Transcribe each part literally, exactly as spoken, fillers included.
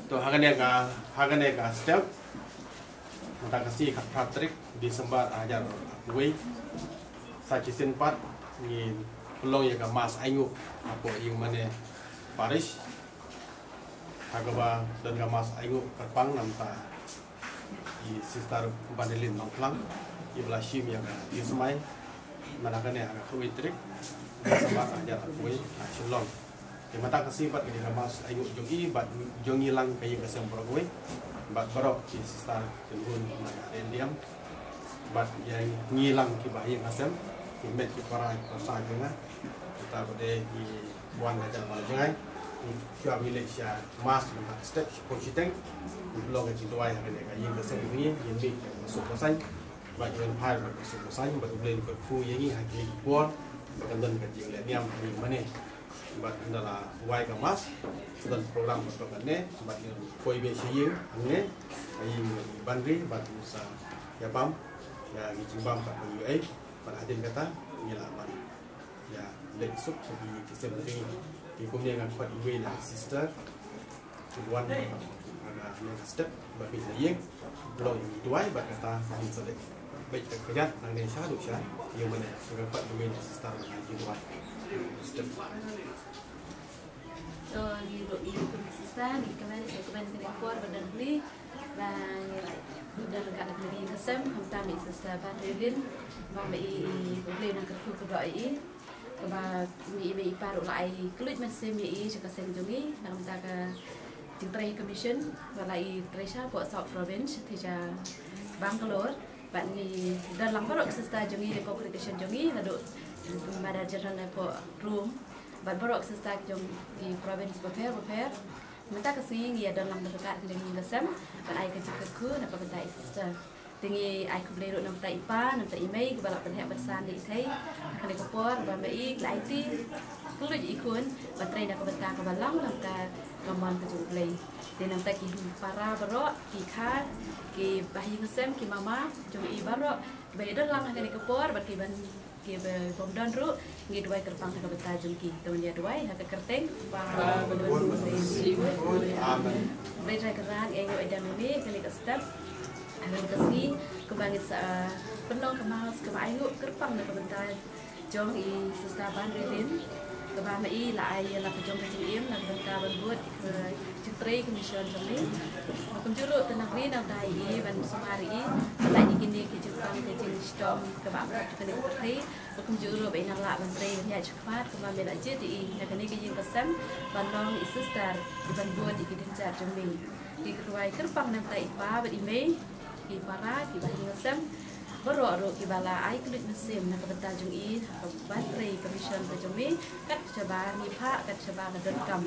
To ha kane ka, ha kane ka step, mynta ka sngi khatphra tarik December ar hajar arphew, sa shisien pat ngin pynlong ïa ka mass ainguh hapoh ïing mane parish. Ha kaba don ka mass ainguh kyrpang na ka bynta i Sister Bandelin Nongklang, iba la shim ïa ka jingsmai mynta kane ha ka khatwei tarik December ar hajar arphew ha Shillong. Te mynta ka sngi pat ka dei ka mass ainguh jong i bad jong ngi lang ka ïing ka sem baroh kawei, bad baroh ki sister ki khun na ka N D M, bad ïa ngi lang kiba ha ïing ka sem, ki met ki para ki para jong nga. Kita ba dei ki wan ka jong ka jong ngi. Shuwa ba ngi leit sha mass mynta ka step shipor shiteng, long ka jingduwai ha kane ka ïing ka sem jong ngi, ngin mih ka suk ka saiñ, bad ngin phai ka suk ka saiñ, bad U Blei un kyrkhu ïa ngi ha kine ki por ba kan don ka jingleh niam ha ïing mane. Bad ynda la wai ka mass, sa don program ba ka ne, bad ngin poi beit sha ïing hangne, ha ïing i Banri, bad ngin sa ïa bam ïa ki jingbam bad ba ïa ei, bad hadien kata ngi la ban ïa leit suk sha ki, ki sem ki, ki kumne nga khot iwei na sister. Ki wan ha ka, ha ka step ba phi sa ïeng, long ïa ki duwai bad kata phi sa leit beit ka kjat nangne shaduh sha ïing mane. Nga pat iwei na sister ba ki duwai. Step. To ngi ruh ngi kum sister ngi kmen sa kmen kane ka por ba don hangne. Ba ngi don ka dak ngi ka sem, kumta ma i sister Bandelin, ba ma i, i U Blei un kyrkhu kyrdoh ïa i. Kaba ma i, ma i pa ruh la ai kylluid mynsiem ïa i sha ka seng jong i na ka bynta ka jingtrei ka mission ba la i trei sha hapoh South Province, te sha Bangalore. Bad ngi don lang baroh ki sister jong i, congregation jong i, naduh Mother General hapoh Rome, bad baroh ki sister jong ki province bapher bapher. Mynta ka sngi ngi ïa don lang bad ka dak ngi ka sem ban ai ka jingkyrkhu na ka bynta i sister. Te ngi ai khublei ruh na ka bynta i pa, na ka bynta i mei, kiba la pynheh pynsan ïa i thei ha kane ka por, ba ma i la aiti kylluid ïa i khun ban trei na ka bynta kaba long na ka bynta ka mon ka jong U Blei. Te na ka bynta ki para baroh, ki kha, kiba ha ïing ha sem, ki mama jong i baroh kiba ïa don lang ha kane ka por bad kiban, kiba bym don ruh, ngi duwai kyrpang ha ka bynta jong ki. To ngin ïa duwai ha ka kyrteng Kpa, Khun bad Kynrad. Amen. Khublei Trai Kynrad, ïa ngi ïa dang ïa kane ka step, ha kane ka sngi, kumba ngin sa, ah, pynlong ka mass kaba ainguh kyrpang na ka bynta jong i Sister Bandelin, kaba ma i la ai ïa la ka jong ka jingim na ka bynta ban bud ka jingtrei ka mission jong i. Ba kumjuh ruh te nang ri nang da ïa i ban sumar ïa i, ba la ïa kine ki jingpang ki jingshitom kaba ap ap ha kane ka pyrthei. Ba kumjuh ruh ba i nang lah ban trei ban ïaid shakhmat kumba me la jied ïa i na kane ka ïing ka sem, ban long i sister, ban bud ïa ki jingthoh jong me. Ngi duwai kyrpang na ka bynta i pa bad i mei, ki para, kiba ha ïing ha sem baroh ruh kiba la ai kylluid mynsiem na ka bynta jong i, ha ka ban trei ka mission ka jong me, kat shaba ngi phah, kat shaba ka donkam.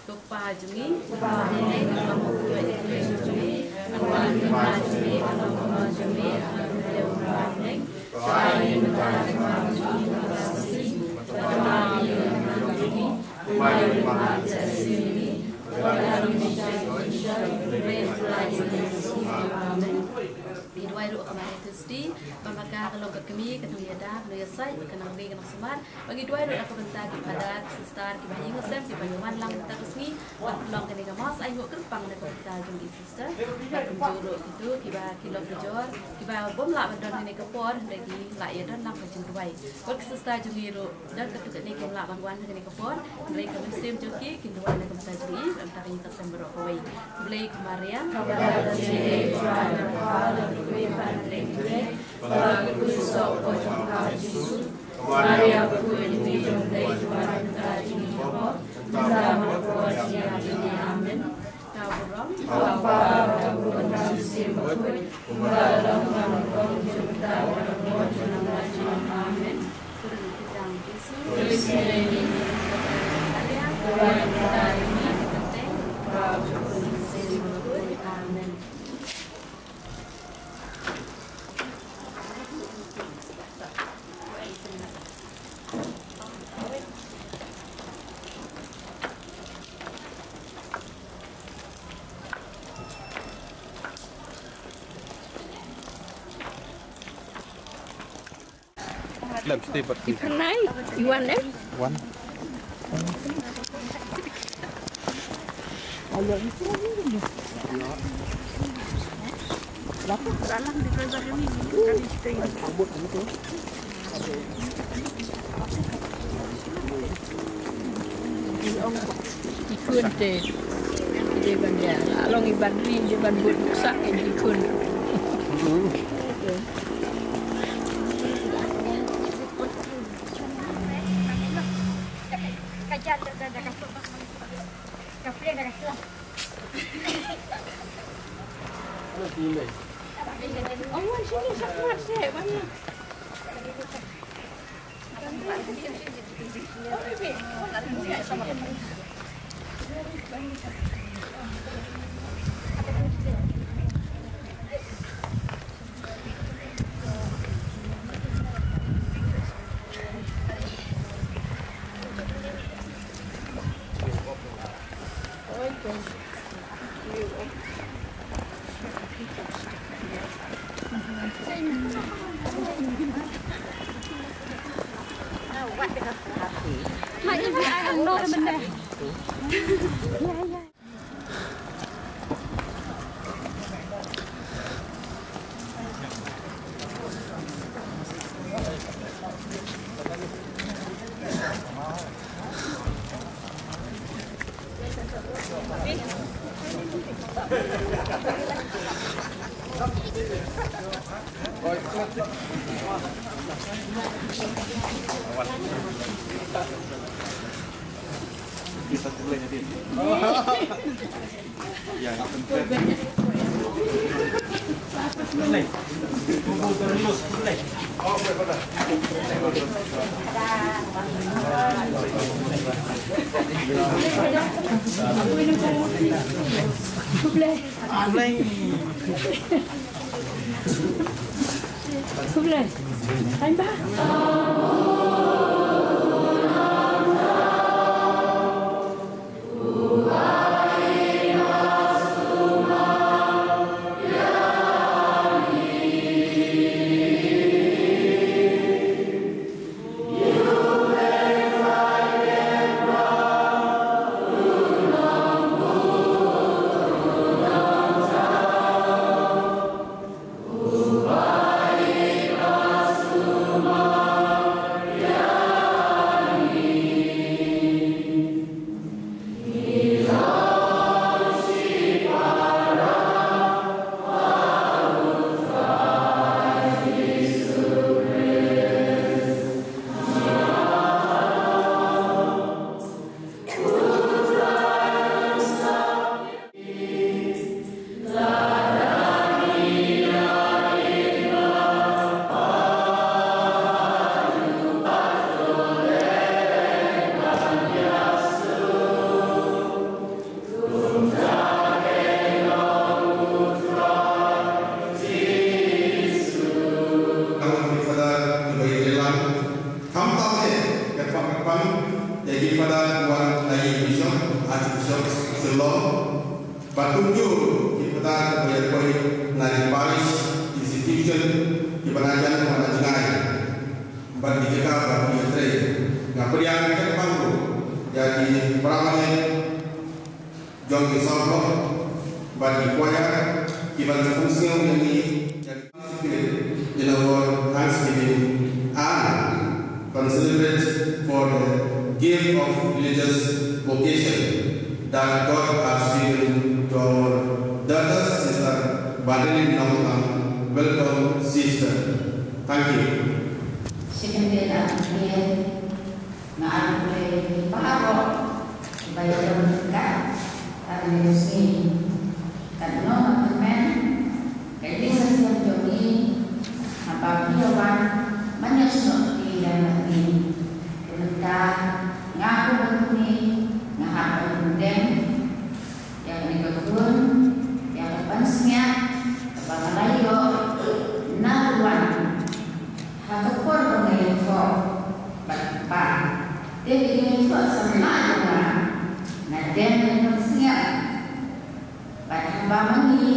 Ko Kpa jong ngi, Kpa ha bneng, ka long ka kyrteng jong me, ka wan ka kyrteng jong me, ka long ka mon jong me, ha kane ka pyrthei bad ha bneng. Sa ai ngi mynta ka jingma jong ngi kaba shisha, bad ai ngi ïa ka jingim jong ngi, kumba ngi ïa ka jingim jong ngi, bad ai ngi ïa ka jingim jong ngi. Amen. Ngi duwai ruh ïa ka Mother Thursday, ba ma ka ka long ka kmie, ka nongïada, ka nongïasaid, ka nongri, ka nongsumar. Ba ngi duwai ruh na ka bynta ki Father, ki Sister, kiba ha ïing ha sem, kiba ïa wan lang mynta ka sngi ban pynlong kane ka mass ainguh kyrpang na ka bynta jong i Sister. Bad kumjuh ruh kito kiba ki long ki jor, kiba bym lah ban don ha kane ka por, hynrei ki la ïa don lang ka jingduwai. Bad ki sister jong ngi ruh don katto katne kim lah ban wan ha kane ka por, hynrei ka mynsiem jong ki kin duwai na ka bynta jong i, bad na ka bynta ka ïing ka sem baroh kawei. Khublei ko Maria. Amen. Ka burom. Ka burom. Ka burom. Ka burom. Amen. Ka burom. Ka burom. Amen. Lem, stay, but you can, you want them? One. Ki khun te, dei ban ïa, la long i ban ri, dei ban bud nuksa, ki khun. Khamtam eh, kyrpang kyrpang, ïa ki Father wan na i Bishop, Archbishop Shillong, bad kumjuh ki Father kiba ïa poi na ki parish institution kiba na jan bad na jngai, bad ki jaka ba ki ïatrei. Nga pdiang kyrpang ruh ïa ki para bangeit jong ki sawdong bad ki choir kiban sa pynsngew ïa ngi ïa ki secret in our thanksgiving and ban celebrate for the gift of religious vocation that God has given to our daughter, Sister Madeline Nongtlang. Welcome, Sister. Thank you. Second day, nga ai khublei ïa phi baroh kiba ïadon ryngkat ha kane ka sngi. Katno nga kyrmen ka ïing ka sem jong ngi haba phi ïa wan ban ïasnoh kti ïa ngi. Te mynta nga kum ka kmie nga hap ban pyndem ïa kane ka khun ïa ka pansngiat kaba nga la ïoh na ka wan. Ha ka por ba nga ïathoh bad kpa, te ka ïathoh samla jong nga, nga dem ka pansngiat. Bad haba ma ngi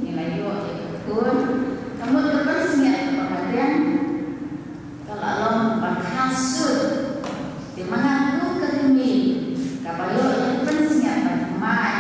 ngi la ïoh ïa ka khun, ka mut ka pansngiat kaba nga dem ka la long ba kha sut. Te ma nga kum ka kmie kaba ïoh ïa ka pansngiat ban thymmai,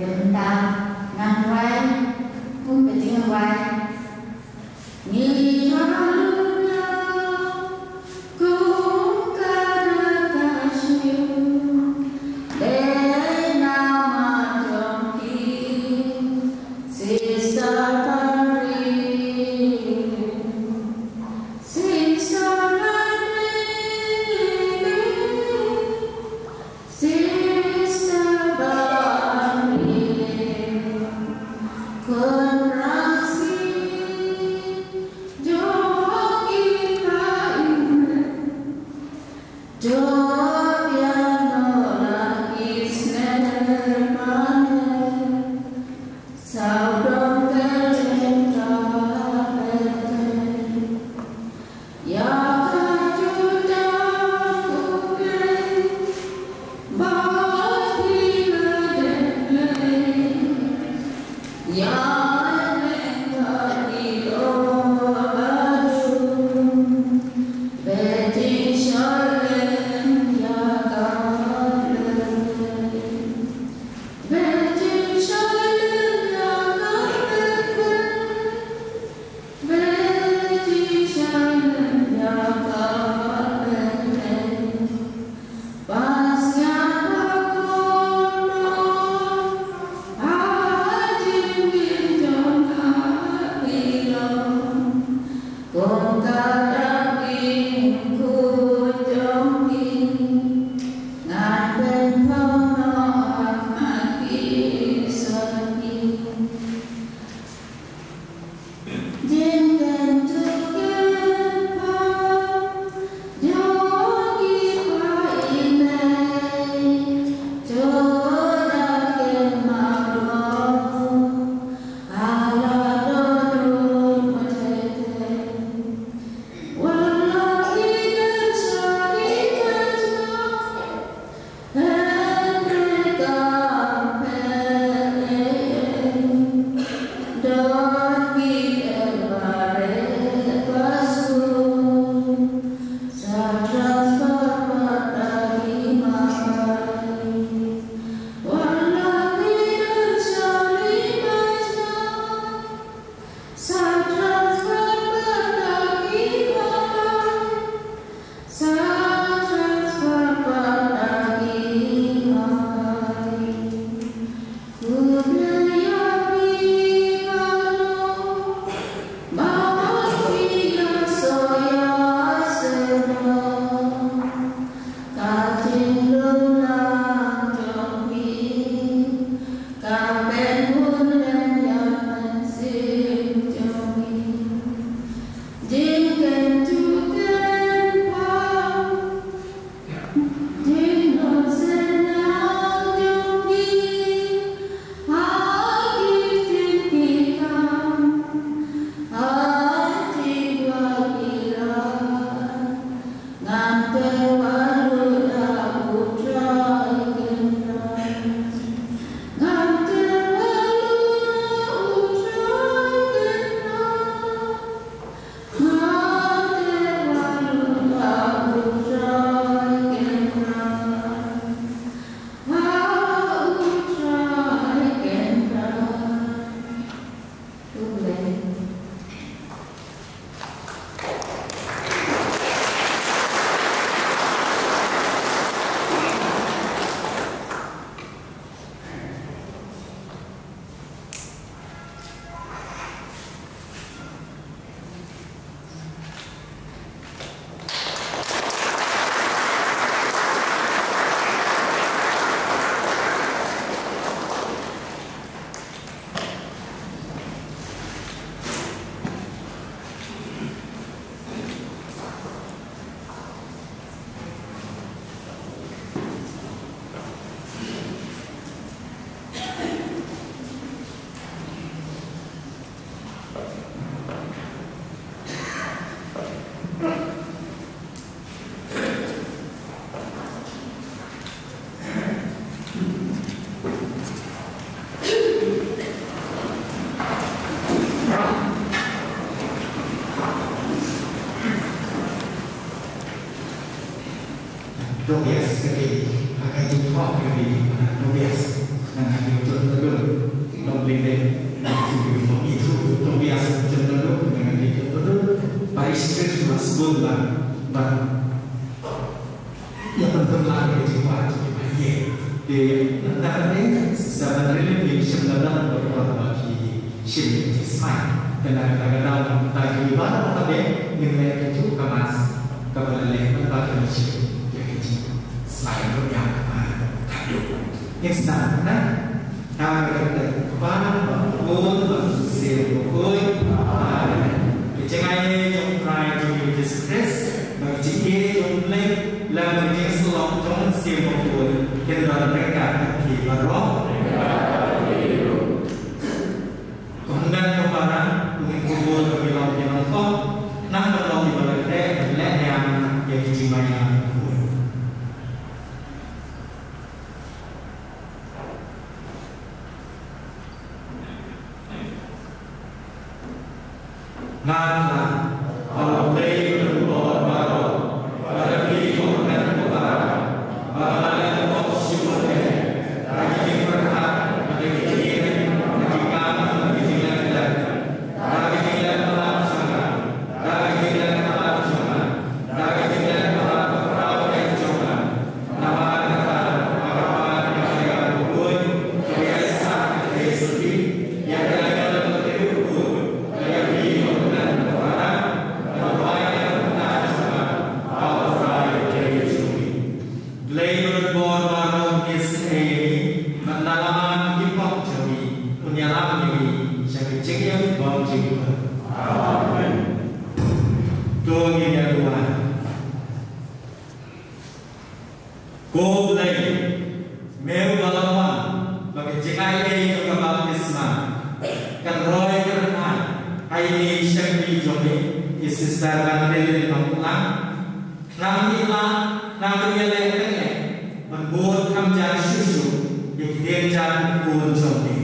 Mynta ngan wai, kum ka jingwai. Ngi ha lum na kum ka rta shu dei na ma jong ki, Sister Marie, Sister Marie. Sister Bani, Khun Rasi, jong ki paidbah, to biang noh la ki snem bane, sawdong ka jingkyrpad beit. Ïa ka jutang U Blei ba phi la dep leh, ïa leh ba phi long badun, beit shah lem ïa ka pyrthei, beit shah lem ïa ka pyrthei. Tobias, okay. Akan jumpa kami, Tobias. Nang akan jumpa Nangta te, Sister Van Rilin, ngin shim na dang ba ki shim ki smai. Te na kata ka daw, ta ki baroh kaba ngin leh ki tu ka mas, kaba la leh nangta ki shim ki ki smai ruh ïa ka mar. Ka tu. Ngin sdang na. Ha kata ka daw, Kpa, Kpa, Khun, Kpa, Mynsiem Bakhuid. Amen. Ki jingai jong U Trai jong ngi Jisu Khrist, bad ki jingïeit jong U Blei, bad ki jingsyllok jong U Mynsiem Bakhuid, kin don ryngkat bad phi baroh. Ko hynmen ko para, ko hynmen ko para, ko hynmen ko para, nang ba long kiba la khreh, leh ïa ki jingmai ïa. Nga kla, O Blei u bor baroh, ba la plie ïa ka kyrteng ko para, ba la leh ïa ka shibun eh, da ki jingpyrkhat, da ki jingïeit, da ki kam, da ki jingleh, da ki jingleh palat jong nga, da ki jingleh palat jong nga, da ki jingleh palat ba khraw eh jong nga. Blei u bor baroh, ngi sngewbha ïa ngi, bad na la mar ki pop jong ngi, un ïalam ïa ngi sha ka jingim bymjukut. Amen. To ngin ïa duwai. Ko Blei, me uba la wan, ba ka jingai ei jong ka baptisma kan roi kyrhai ha ine i shakri jong ngi, i Sister Van Rilin Nongkhlaw. Khnang ngi lah, khnang ngi leh teng eh ban bud kham jan shuh shuh ïa ki ktien jong u Khun jong ngi.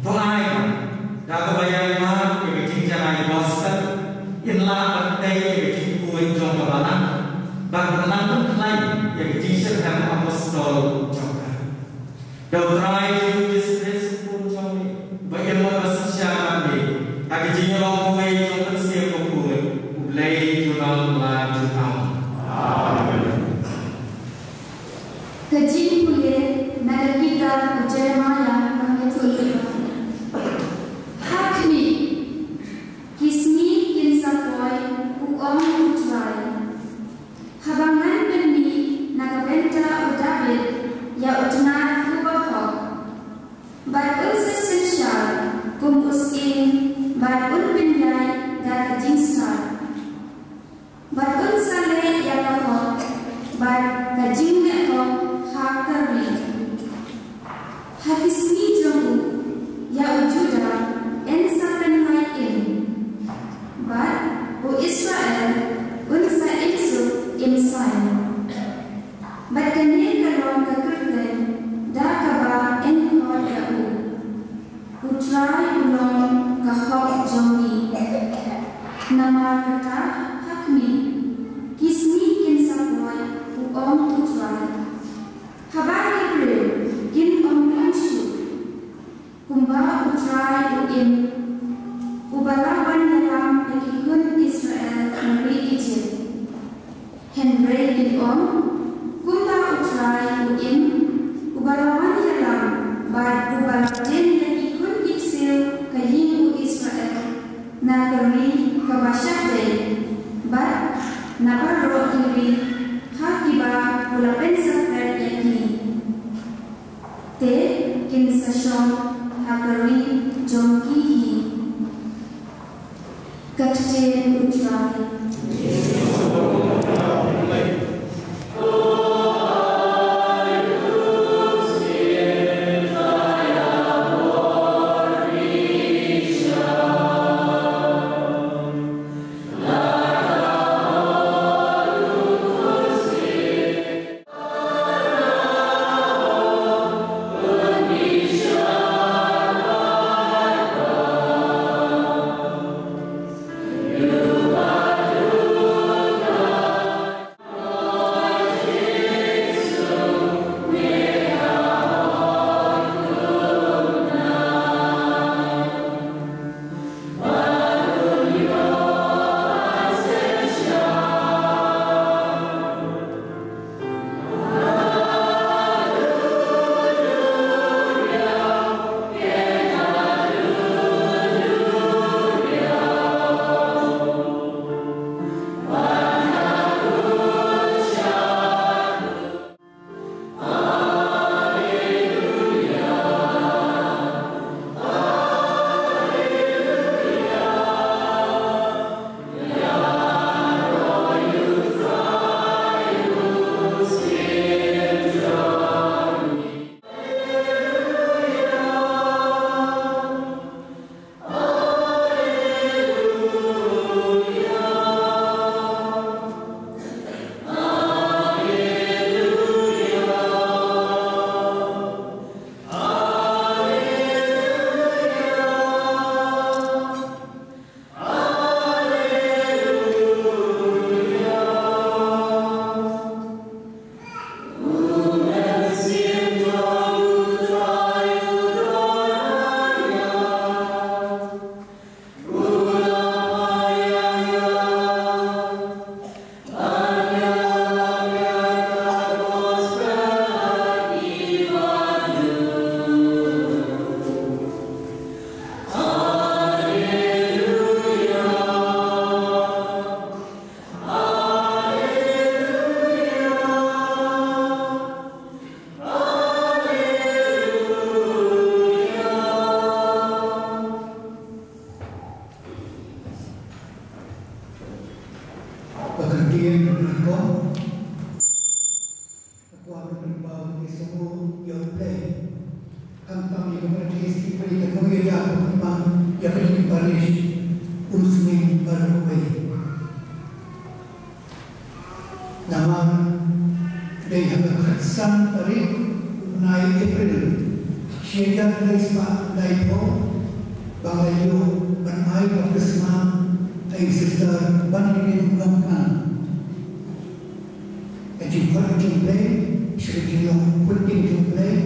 To ai ba da kaba ïaid ïa ka jingjanai gospel, in lah ban tei ïa ka jingkhuid jong ka balang, bad ban nang pynkhlaiñ ïa ka jingshitrhem apostol jong ka. Da U Trai Jisu Khrist u Khun jong ngi, ba ïa ma ba shisha bad ngi, ha ka jinglong uwei jong U Mynsiem Bakhuid, U Blei junom la junom. Amen. Ka jingpule na ka kitab u Jeremiah ka ngi tu. Ha khmih, ki sngi kin sa poi, u ong U Trai, haba ngan pynmih na ka bynta u Dabid ïa u tnat uba hok, bad un sa synshar kum u sying, bad un pynïaid da ka jingstad. Bad un sa leh ïa ka hok bad ka jingleh hok ha ka ri. Ha ki sngi jong u, ïa u Judah yn sa kynmaw im, bad u Israel un sa im suk im saiñ. Bad kane ka long ka kyrteng da kaba yn khot ïa u. U Trai u long ka hok jong ngi. Namar kata ha khmih, ki sngi kin sa poi, u ong U Trai, haba ki briew kin ym im shuh, kumba U Trai u im, uba la wan ïalam ïa ki khun Israel na ri Ijipt. Hynrei kin ong, kumba U Trai u im, uba la wan ïalam, bad uba la jem ïa ki khun ki ksiew ka ïing u Israel, na ka ri kaba shah dei, bad na baroh ki ri ha kiba u la pynsakher ïa ki. Te kin sa shong ha ka ri jong ki hi. Ka ktien U Trai. Khamtam ïa ka Mother's Day, pyrshah ïa ka nongïada ba pynbang ïa kane ka parish, um sneng baroh kawei. Namar dei ha ka khatsan tarik u bnai April, shi hajar khyndai spah khyndai phew, ba nga la ïoh ban ai baptisma ha i Sister Banlilian Nongkhnang. Ka jingkhot ka jong U Blei, sha ka jinglong pyrthei jong U Blei,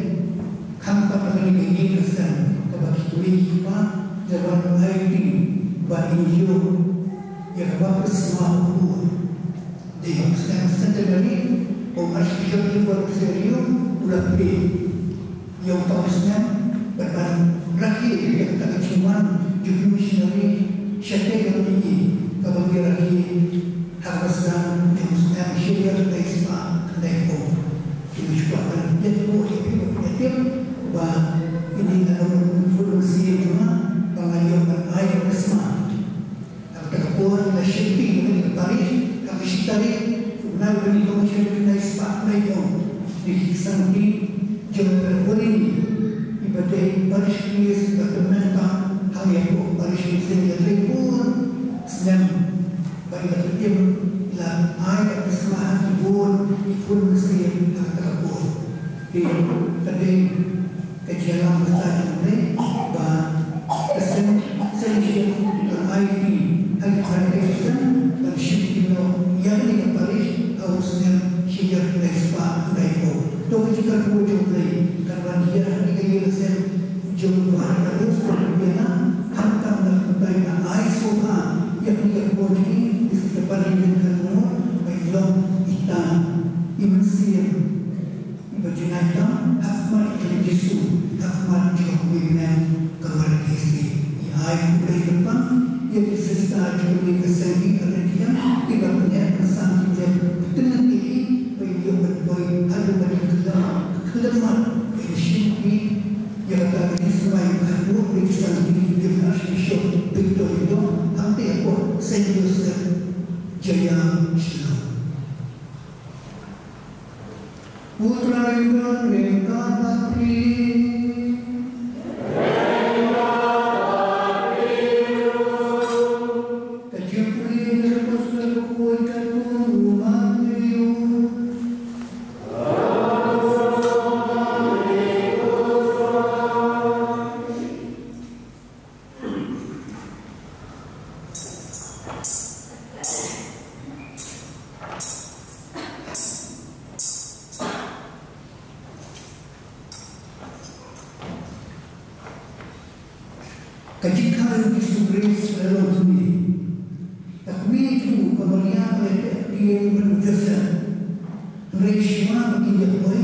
khamtam ha kane ka ïing ka sem, kaba ki kmie ki kpa, la wan aiti, ba in ïoh ïa ka baptisma bakhuid. Dei ha u snem centenary, ba u Archbishop Clifford Serio u la plie ïa uta u snem, bad ban rakhe ïa kata ka jingwan jong ki missionary shatei ka pynïaid kaba ngi rakhe ha ka snem jong u snem shi hajar khyndai spah khyndai phew. Ki missionary ban ïathuh ïa phi, ban ïathuh ba kine ki long ki khun mynsiem jong nga, ba nga ïoh ban ai baptisma. Ha kata ka por la shim phi ïa kane ka parish ha ka shi tarik u bnai ba nyngkong, shi hajar khyndai spah khyndai phew. Dei ki khyrsang ki jong ka Ri Bhoi, kiba dei parish priest ba tymmen ba hap ïa ka parish priest ïa ka bun snem, ba i la pynïaid, i la ai baptisma ha ki bun ki khun mynsiem ha kata ka por. Te ka dei ka jingïalam kata jong U Blei ba ka seng, seng shisien kan aiti ha ki khynnah shisien ban shim ïa kane ka parish ha u snem shi hajar khyndai spah khyndai phew. To ka jingkyrkhu jong U Blei kan wan ïa kane ka ïing ka sem jong u Bah Carlos Rubia, khamtam na ka bynta ka ai sngewbha ïa kane ka por jong i, i Sister Banlilian Nongkhnang, ba i long ita i mynsiem iba jingai tam ha khmat jong U Jisu, ha khmat jong ka Mei Bneng ka Maria Theisotti. Ngi ai khublei kyrpang ïa ki sister jong ngi ka Seng Anglican, kiba pyneh pynsang ki jingpyntngen ïa ki, ba ngin ïoh ban poi haduh ba dei ka khyllem, ka khyllem mat, ban shim ïa kata ka jingsmai ba haduh ba dei ki sangti jong u Archbishop Victor Lyngdoh, hangtei hapoh Saint Joseph Jaya Shillong. U Trai u don ryngkat bad phi. Ka jingpule na ka Gospel bakhuid katkum u Mathaios. Ka jingkha U Jisu Khrist ka la long thung. Ka kmie jong u ka Maria ka la teh ïa u bad u Joseph. Hynrei shuwa ba kin ïa poi,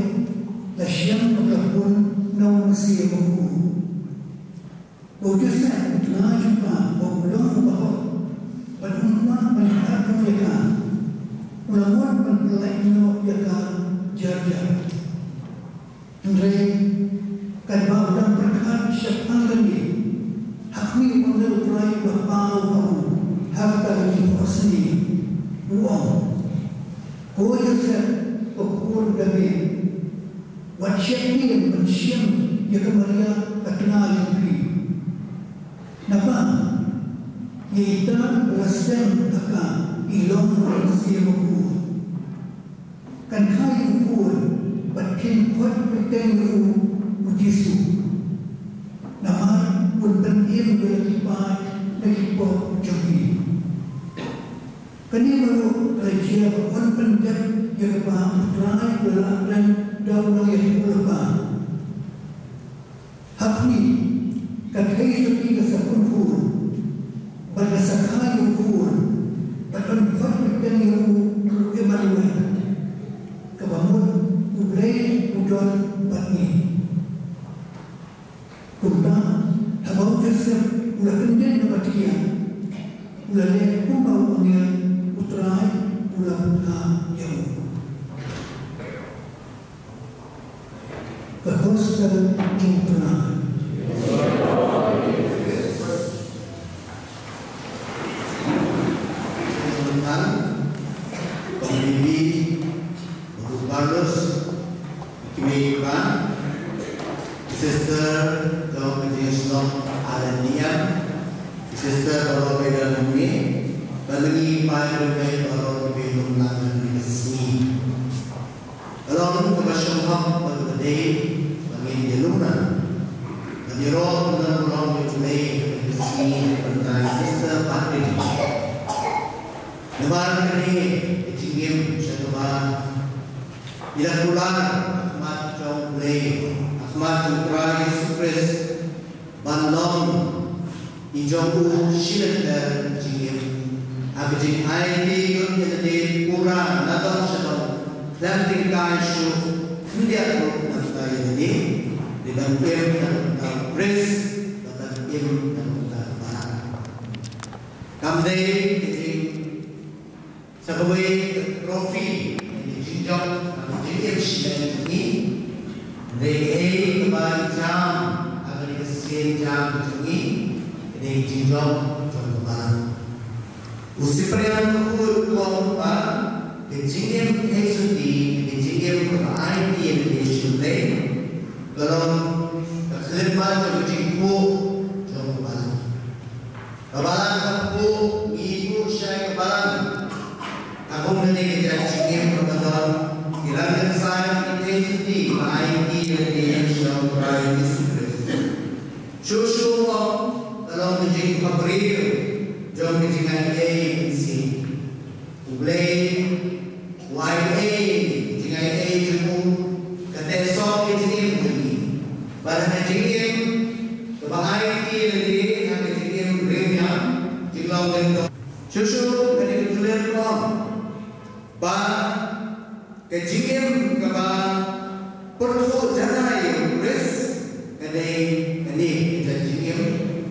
la shem ba ka la pun Nongmynsaw bakhuid. Ba u Joseph u tnga jong ka, ba u long u bahok, bad um kwah ban khat noh ïa ka, u la mut ban pyllait noh ïa ka jar jar. Hynrei katba u dang pyrkhat shaphang kane, ha khmih, u angel U Trai u la paw ha u ha kata ka jingphohsniew, u ong, Ko Joseph, ko khun David, wat sheptieng ban shim ïa ka Maria ka tnga jong phi. Naba ïa ita ba la seng ha ka i long Nongmynsaw bakhuid. Kan kha ïa u khun bad phin khot bteng ïa u, u Jisu. Namar un pynim ïa la ki paid na ki pop jong ki. Kane baroh ka la jia ba un pyndep ïa kaba U Trai u la kren da u nongïathuhlypa. Ha khmih, ka Theisotti ka sa kynhun bad ka sa kha ïa u khun, bad un khot bteng ïa u, u Emmanuel, kaba mut U Blei u don bad ngi. Kumta, haba u Joseph u la kyndit na ka thiah, u la leh kumba u angel U Trai u la phah ïa u. Ka Gospel jong U Trai. Tuhan, pengbibi, Babu Carlos, Kimi Khan, Sister Jong ka jingshlur ar tylli, sister baroh kiba don hangne, bad ma ngi ki paid riewngeit baroh kiba ïalum lang ha kane ka sngi. Ka long kaba shong hok bad kaba dei ba ngin ïalum lang. Bad ïaroh ban long ïa U Blei ha kane ka sngi na ka bynta sister Patri. Namar kane ka jingim sha kaba i la kular ha khmat jong U Blei, ha khmat jong U Trai Jisu Khrist, ban long i jong u shilynter jingim. Ha ka jingaiti ïa lade pura na dong sha dong, khlem tyngkai shuh, khyndiat ruh na ka bynta ïa lade, dei ban im na ka bynta U Khrist, ban im na ka bynta U Balang. Kam dei ka jing sa kawei ka trophy, ka jingjop, ka jingim shilynter jong ngi. Hynrei kaei kaba i jam ha kane ka sien jam jong ngi, ka dei ka jingjop jong ka Balang. U Cyprian u ong ba ka jingim keisotti, ka jingim kaba aiti ïa lade sha U Blei, ka long ka khyllipmat jong ka jingkhuid jong ka Balang. Ka Balang ka khuid, ngi khuid sha ka Balang. Ka kum kane ka jait jingim kaba don ki rangkyrshan, ki keisotti ba aiti ïa lade sha U Trai Jisu Khrist. Shuh shuh ka long ka jingpynbriew jong ka jingaiei mynsiem. U Blei u ai ei, jingaiei jong u, ka teh sop ïa ka jingim jong ngi. Bad ha ka jingim kaba aiti ïa lade, ha ka jingim riewniam, jinglong lyngdoh. Shuh shuh kane ka dulir ka ong ba ka jingim kaba pyrthuh janai ïa U Khrist, ka dei kane ka jait jingim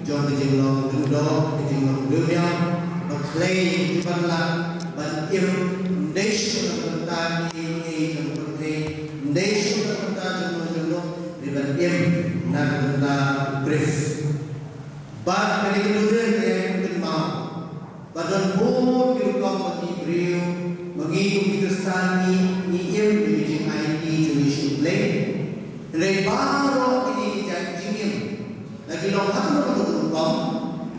jong ka jinglong lyngdoh, ka jinglong riewniam, ba khlei jingban lah ban im, ym dei shuh na ka bynta kiei kiei jong ka pyrthei, ym dei shuh na ka bynta jong no jong no, dei ban im na ka bynta U Khrist. Bad kane ka dulir ka ïai pynkynmaw ba don bun ki rukom ba ngi briew, ba ngi kum ki Khristan ngi, ngi im ïa ka jingaiti jong ngi sha U Blei. Hynrei baroh kine ki jait jingim, la ki long ha kano kano ka rukom,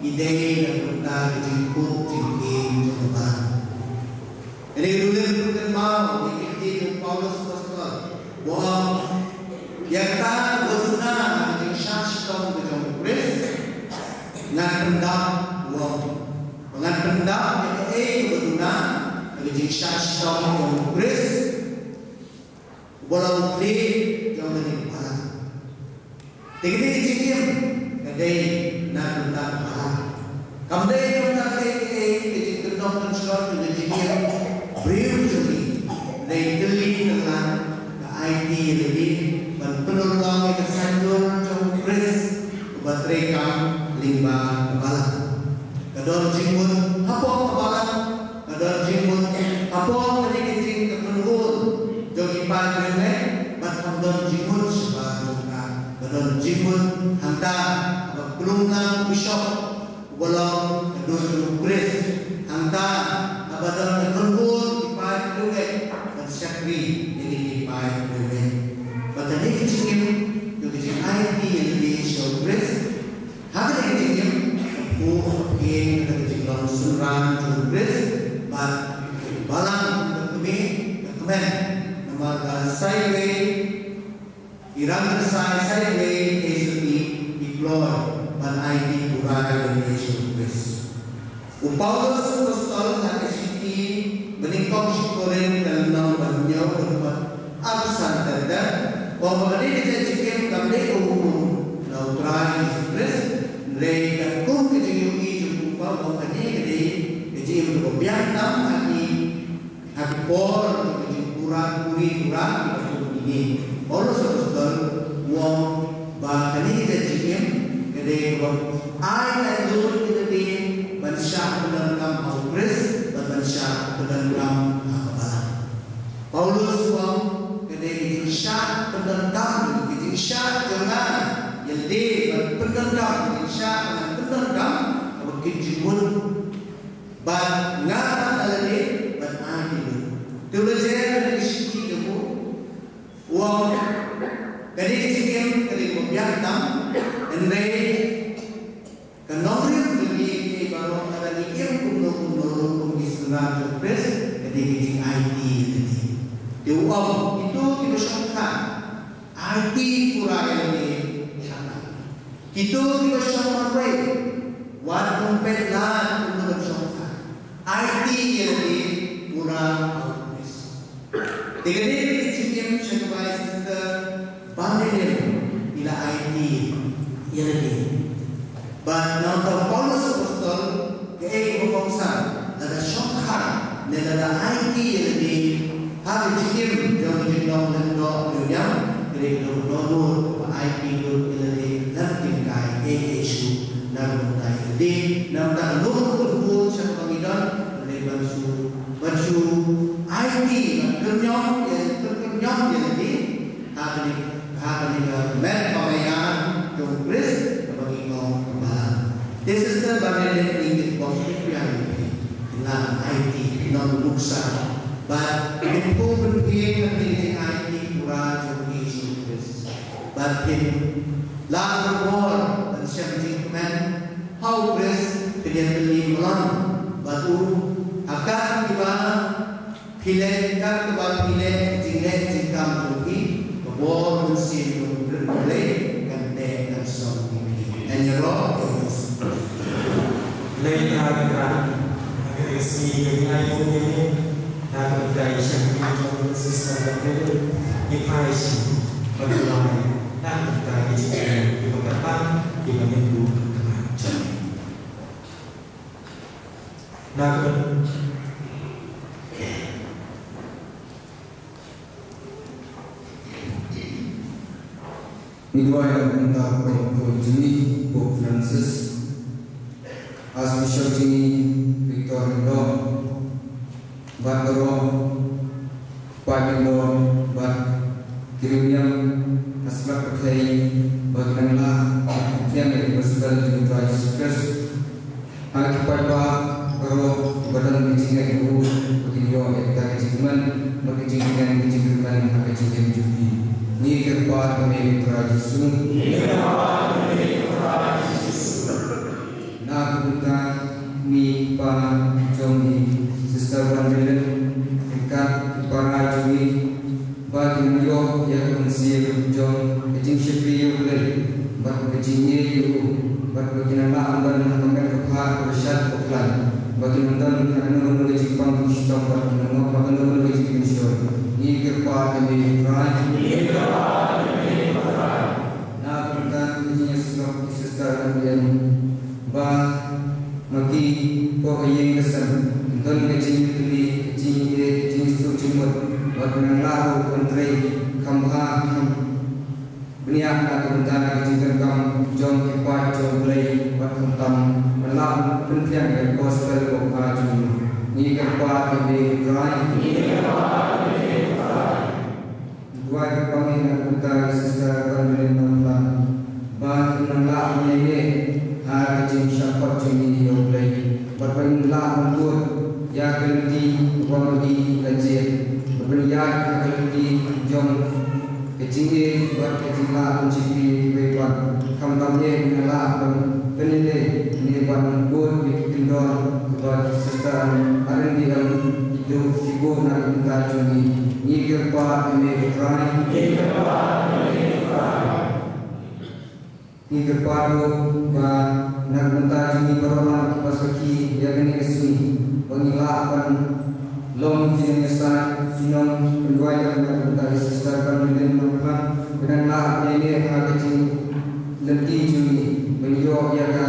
ki dei na ka bynta ka jingkhuid jingkheiñ jong ka Balang. Kane ka dulir ka pynkynmaw ïa ki ktien jong u Paulus Apostol. U ong, ïa kata kaba duna ha ka jingshah shitom ka jong U Khrist, ngan pyndap, u ong. Ngan pyndap ïa kaei kaba duna ha ka jingshah shitom ka jong U Khrist, uba long u khlieh jong kane ka Balang. Te kane ka jingim ka dei na ka bynta ka Balang. Kam dei na ka bynta kaei kaei ka jingkyndong kynshlur jong ka jingim briew jong ngi. Dei tylli tyllan ka aiti ïa lade ban pynurlong ïa ka saiñdur jong U Khrist uba treikam lyngba ka Balang. Ka don jingmut hapoh ka Balang, ka don jingmut hapoh kane ka jing ka pynhun jong ki paid riewngeit, bad kam don jingmut shabar jong ka. Ka don jingmut hangta haba klum lang u bishop uba long ka dur jong U Khrist, hangta haba don ka pynhun ki paid riewngeit ban shakri ïa ki paid riewngeit. Bad kane ka jingim jong ka jingaiti ïa lade sha U Khrist, ha kane ka jingim, u, u, kata ka jinglong synran jong U Khrist bad u Balang, ka kmie, ka kmen. Namar ba sa iwei i rangkyrshan, sa iwei i keisotti i kloi ban aiti pura ïa lade sha U Khrist. U Paulus Apostol ha ka shithi banyngkong sha ki Korinth, ka lynnong ba hynñiew, ka dkhot arphew san ter ter, u ong ba kane ka jingim kam dei ka hukum na U Trai Jisu Khrist, hynrei katkum ka jingïohi jong u Kpa, u ong kane ka dei ka jingim kaba biang tam ha ki, ha ki por jong ka jingpura, puri pura kiba kum kine. Paulus Apostol u ong ba kane ka jingim ka dei kaba ai laitluid ïa lade ban shah pyndonkam ha U Khrist bad ban shah pyndonkam ha ka Balang. Paulus u ong ka dei ka jingshah pyndonkam, ka jingshah jong nga ïa lade ban pyndonkam, ka jingshah ban pyndonkam kaba kit jingmut. Bad nga pat na lade ban ai jingmut. Te u la jer ha ka shithi jong u, u ong, kane ka jingim ka dei kaba biang tam, Hynrei ka nongrim ka dei, ka dei baroh lada ngi im kumno kumno ruh kum ki synran jong U Khrist, ka dei ka jingaiti ïa lade. Te u ong, kito kiba shongkha, aiti pura ïa lade. Kito kiba shong marwei, wat nym peit lad kumno ban shongkha. Aiti ïa lade pura ha U Khrist. Te kane ka dei ka jingim sha kaba i Sister Van der Linde i la aiti ïa lade. Bad nangta u Paulus Apostol kaei kaba kongsan, lada shongkha ne lada aiti ïa lade ha ka jingim jong ka jinglong lyngdoh ka niam, ka dei ka dohnud ba aiti lut ïa lade lem kim kai ei ei shuh na ka bynta ïa lade. Nangta ka lum ka bun sha kaba ngi don, ka dei ban shu, ban shu aiti, ban kyrñong ïa, ban kyrñong ïa lade ha kane, ha kane ka met ba maiar jong U Khrist kaba ngi ong ka balang. Te Sister Van der Linde, ngi kyrpad ïa phi, phi la aiti, phi long nuksa. Bad phin pynpoi ïa kane ka jingaiti pura jong U Jisu Khrist. Bad phin la ka bor ban shem jingkmen ha U Khrist, phin ïatylli mlong bad u ha kat kiba phi leh, kat kaba phi leh jingleh jingkam jong phi, ka bor mynsiem jong U Blei kan teh kan song ïa phi. Ïaroh ïa U Jisu. Lei Trai, Trai, ha kane ka sngi ka jingaitu ïa phi, na ka bynta i shakri jong phi Sister Gabriel, ngi phai sha phi, ban duwai na ka bynta ki jingkyrkhu kiba kyrpang kiba ngin buh ha khmat jong phi. Na ka bynta Ngi duwai na ka bynta u Pope jong ngi, Pope Francis, Archbishop jong ngi Victor Lyngdoh, bad baroh ki paid lyngdoh bad ki riewniam ha slap pyrthei ba ki nang lah ban pynphiang ïa ka gospel jong U Trai Jisu Khrist. Ha ki paidbah baroh kiba don ka jingngeit ha u, ba kin ïoh ïa kata ka jingkmen bad ka jingkmen, ka jingkyrmen ha ka jingim jong ki. Ngi kyrpad ïa me ko Trai Jisu. Na ka bynta i mei i pa jong i Sister Van der Linde, ryngkat ki para jong i, ba kin ïoh ïa ka mynsiem jong ka jingshakri ïa U Blei bad ka jingïeit ïa u, bad ba kin nang lah ban don ha ka met ka phad kaba shait bakhlaiñ, ba kin nang don ha kano kano ka jingpang jingshitom bad kin nang map ha kano kano ka jingpynshoi. Ngi kyrpad ïa me ko Trai. Na ka bynta ka jingïasyllok i Sister Ann Lien, ba ma ki hapoh ka ïing ka sem kin don ka jingïatylli, ka jingïeit, ka jingsuk jingmut, bad kin nang lah ruh ban trei kham bha kham bniah na ka bynta ka jingdonkam jong ki paid jong U Blei, bad khamtam ban lah pynphiang ïa ka gospel kaba bha jong u. Ngi kyrpad ïa me ko Trai. Ngi duwai kyrpang ïa na ka bynta i Sister Van der Linde Nongkhlaw, ba in nang lah ban ïaineh ha ka jingshah kot jong ngi ïa U Blei, bad ba in lah ban bud ïa ka lynti kaba ma ngi la jied, bad ban ïaid ha ka lynti jong ka jingïeit bad ka jinglah ban shakri ïa kiwei pat. Khamtam eh in nang lah ban pynïaleh ne ban bud ïa ki kyndon kiba ki Sister Ann Lien ki duh ki buh na ka bynta jong ngi. Ngi kyrpad ïa me ko Trai. Ngi kyrpad ruh ba na ka bynta jong ngi baroh lang kiba sakhi ïa kane ka sngi, ba ngin lah ban long ki nongïasaid, ki nongpynduwai na ka bynta i Sister Van der Linde Nongkhlaw, ba nang lah ban ïaineh ha ka jing lynti jong ngi, ban ïoh ïa ka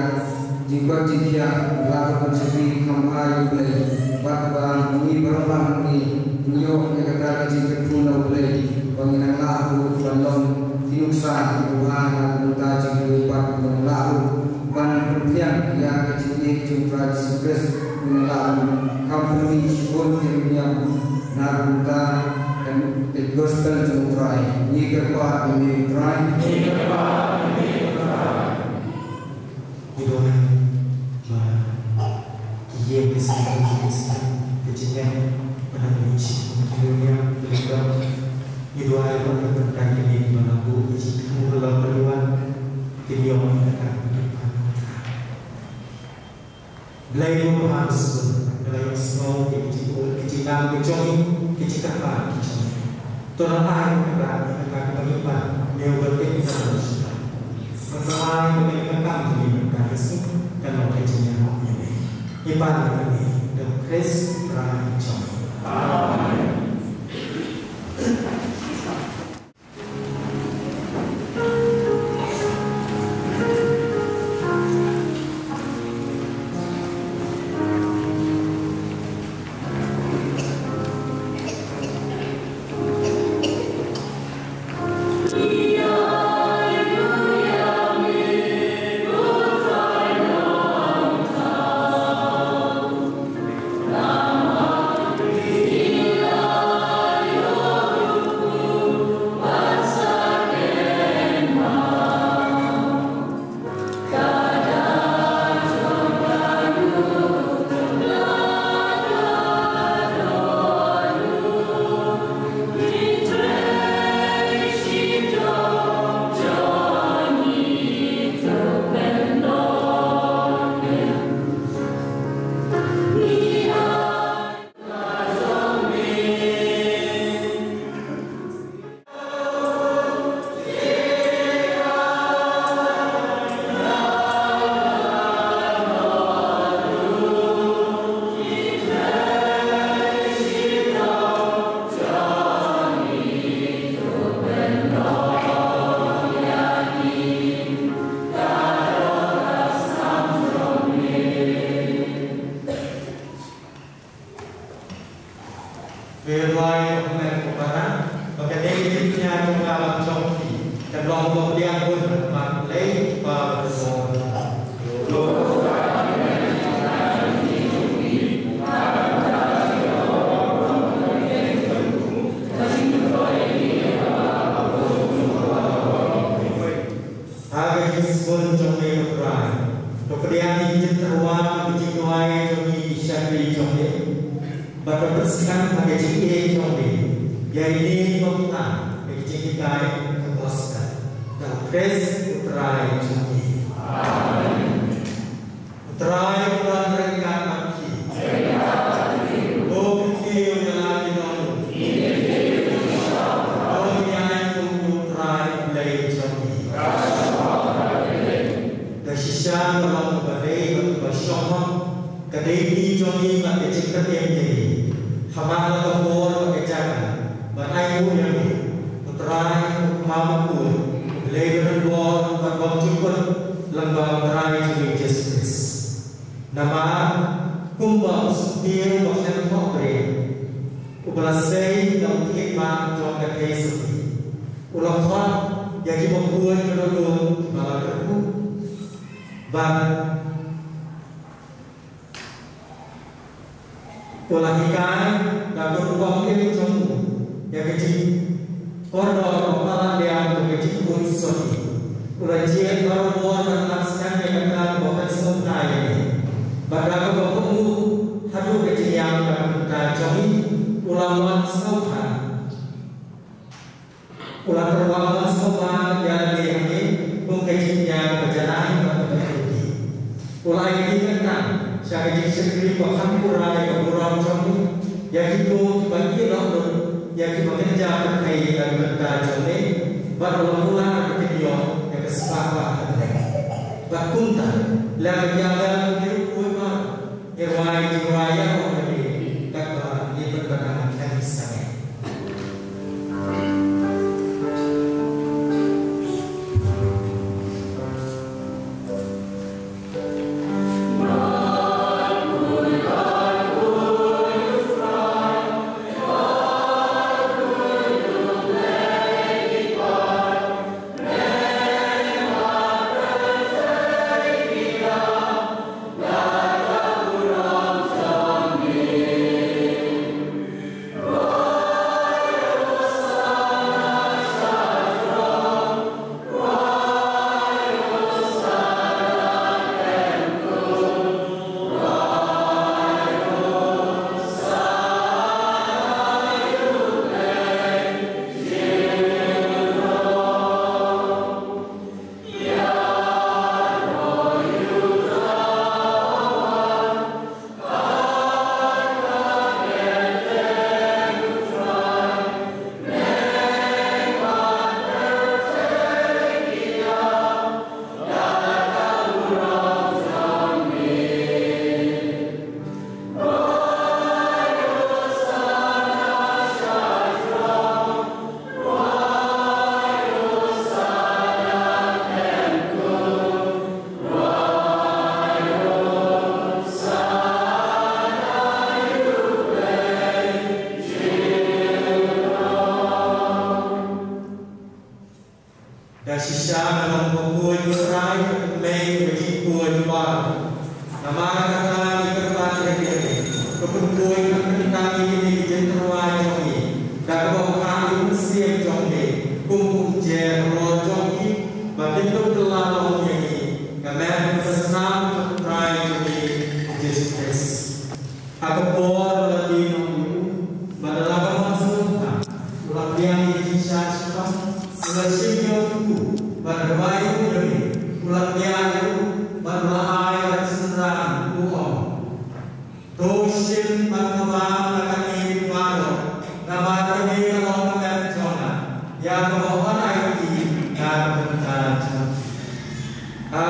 jingkoit jingkhiah, ban lah ruh ban shakri kham bha ïa U Blei, bad ba ngi baroh lang ngi ïoh ïa kata ka jingkyrkhu na U Blei, ba ngin nang lah ruh ban long ki nuksa kiba bha na ka bynta jong U Blei, bad ba ngin nang lah ruh ban pynphiang ïa ka jingïeit jong U Trai Jisu Khrist, ngin nang lah ban kham pynmih shibun ki riewniam na ka bynta ka, ka gospel jong U Trai. Ngi kyrpad ïa me ko Trai. Ngi duwai ba ki ïing ki sem, ki sem, ki jingeh, ba nang ïoh shibun ki riewniam, ki riewniam. Ngi duwai ba na ka bynta kine kiba la buh ki jingthmu halor ka liwan. Ki ïoh ïa kata ka jingpynpaw. Blei u Kpa, sngewbha ïohsngew ïa ki jingkyrpad ki jong ngi, ki jingkyrpad ki jong ngi. To ai ïa kata, ïa kata kaba ngi pan, ïa u ba tip ïa kata. Ban ai ïa kata kaba ngi pan, ïa kata ka sngi kan long ka jingïarap ïa ngi. Ngi pan ïa kane da u Khrist u Trai jong ngi. Amen. Te rwai ba kmen ko para, ba ka dei ka jingkñia jong nga bad jong phi, kan long ba pdiang bun bad Blei Kpa ba don bor. Ha ka jingsngew jong me ko Trai, to pdiang ïa ki jingtyrwa, ki jingduwai jong ngi ki shakri jong me. Bad to pynskhem ha ka jingïeit jong me ïa ine i bym tang ïa ki jinghikai ka gospel. Da u Khrist u Trai jong ngi. Amen. U Trai un don ryngkat bad phi. Ko Khynthiew ïa la ki nong. Ko ïaid kum u Trai Blei jong ngi. Da shisha ka long kaba dei bad kaba shong hok, ka dei kti jong ngi bad ka jingpynim ïa ngi. Kham bha la ka por bad ka jaka ban ai nguh ïa me, U Trai, U Kpa bakhuid, U Blei ba don bor bad bymjukut, lyngba U Trai jong ngi Jisu Khrist. Namar kumba u syntiew ba khlem thohbren, uba la sei da u thied bad jong ka theisotti, u la khot ïa kiba khuid ba la dum, kiba la kyrkhu. Bad u la hikai da ka rukom im jong u ïa ka jingkordor ba palat liang jong ka jingkhuid sotti. U la jied barabor ban ap skhem ïa ka kyrdan ba pynshongthait ïa ngi. Bad da kaba kohnguh haduh ka jingïap na ka bynta jong ngi, u la wan sngewbha. U la tyrwa ban sngewbha ïa lade hangne kum ka jingkñia kaba janai bad kaba itynnad. U la ai ka jingkyntang sha ka jingshakri ba kham pura ïa ka burom jong ngi, ïa kito kiba ïehnoh lut, ïa kiba kynja pyrthei na ka bynta jong ngi, bad u la kular ba kin ïoh ïa ka spah bah ha bneng. Bad kumta, lem bad ïa lem ki ruh khuid baroh, ngi rwai, ngi rwai ïa u Blei, katba ngi pynbna ha khmat sangeh.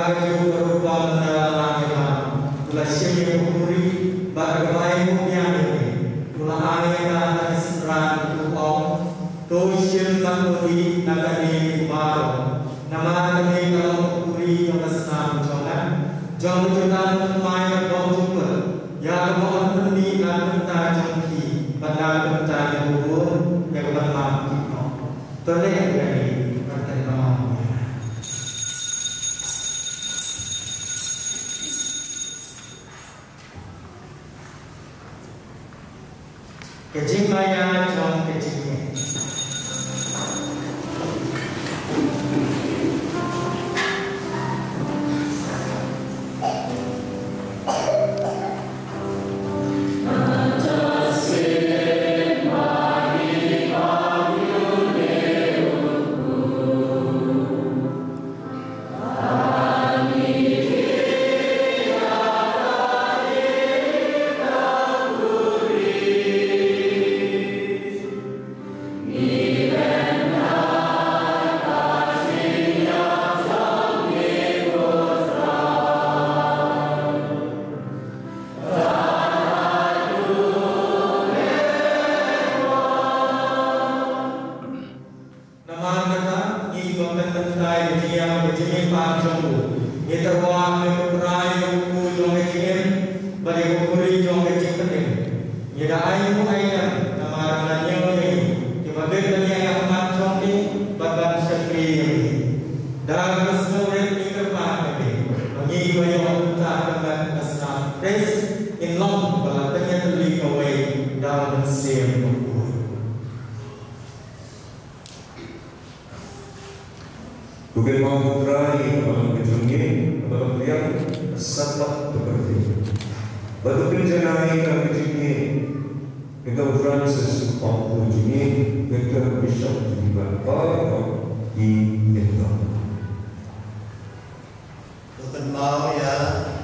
Ka ju ka rupa mynta la ngi ma, u la shim ïa ka khuri, bad ka bai u biang ïa ngi, u la ai ïa ka ha ka synran u ong, to shim bad to ïa na kane baroh, namar kane ka long ka khuri jong ka snam jong nga, jong ka jutang thymmai ka bymjukut, ïa kaba yn pynmih na ka bynta jong phi, bad na ka bynta jong u, ïa ka ban lam ki noh. To leh ïa kane, bad kynmaw ïa nga. Ka jingmaïa jong ka jingngeit. Namar kata, ngi kiba pynmynta ïa ka jingïap ka jingïap jong u, ngi tyrwa ha me ko Trai ïa u kpu jong ka jingim bad ïa ka khuri jong ka jingpynim. Ngi da ai u ai lem namar nga ñiew ïa ngi kiba bit ban ïaid ha khmat jong me bad ban shakri ïa me. Da kaba sngewrit ngi kyrpad ïa me ba ngi kiba ïoh bynta ha khmat ka snam Khrist ngin long ba la pynïatylli kawei da u Mynsiem Bakhuid. Ko kynmaw ko Trai ïa ka bangeit ka jong ngi, kaba la pdiang ha satlak ka pyrthei. Bad to pynjanai ïa ka jong ngi, ïa ka Francis u paw jong ngi, ïa ka Bishop jong ngi bad baroh ki ïing. To kynmaw ïa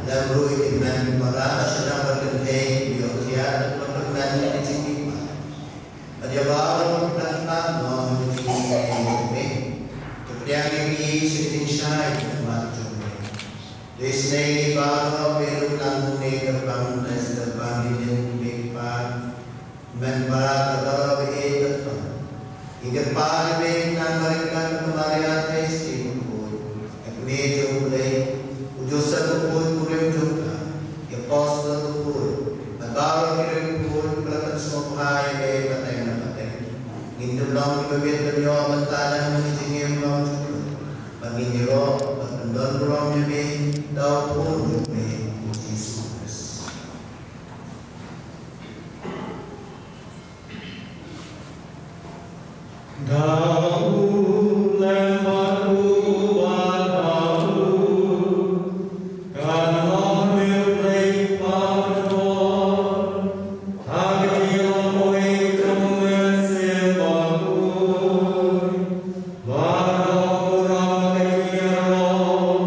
lem ruh ïa ki hynmen ki para sha dang bad kynthei kiba ïoh kiad bad kynmen ïa ka jingmihpat. Bad ïa baroh kiba don ha ka jingmihpat jong me. To pdiang ïa ki sha ka jingshai jingmihpat jong me. To isynei ïa ki baroh kiba ïaduh lang kumne kyrpang, kyrpang ïa ki hynmen ki para, hynmen para baroh kiba ïeit bad kyrpang. Ngi kyrpad ïa me, Nang Maria, ka Maria Theisotti bakhuid, ka kmie jong U Blei, u Joseph bakhuid, u Kurim jong ka, ki apostol bakhuid, bad baroh ki riew bakhuid kiba la pynsngewbha ïa me pateng ne pateng. Ngin ym long kiba bit ban ïoh mynta ne ha ka jingim bymjukut, bad ngin ïaroh bad pyndon burom ïa me da u Khun jong me, U Jisu Khrist. Da u lem bad u bad da u, kan long ha me U Blei Kpa Baroh, ha ka jingïalong kawei jong U Mynsiem Bakhuid, baroh burom ha ka jingïaroh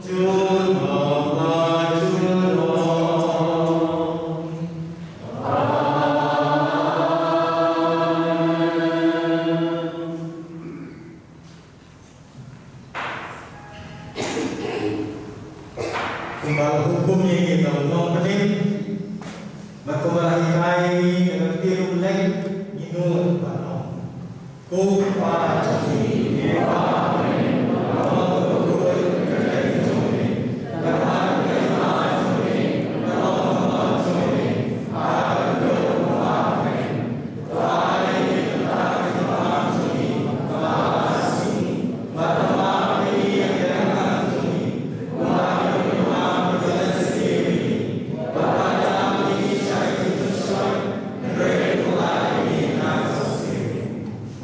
junom la junom. Kumba la hukum ïa ngi da u nongpynim, bad kumba la hikai ïa ngi da ka ktien U Blei, ngin nud ban ong. Ko Kpa jong ngi, ngi kwah ba me,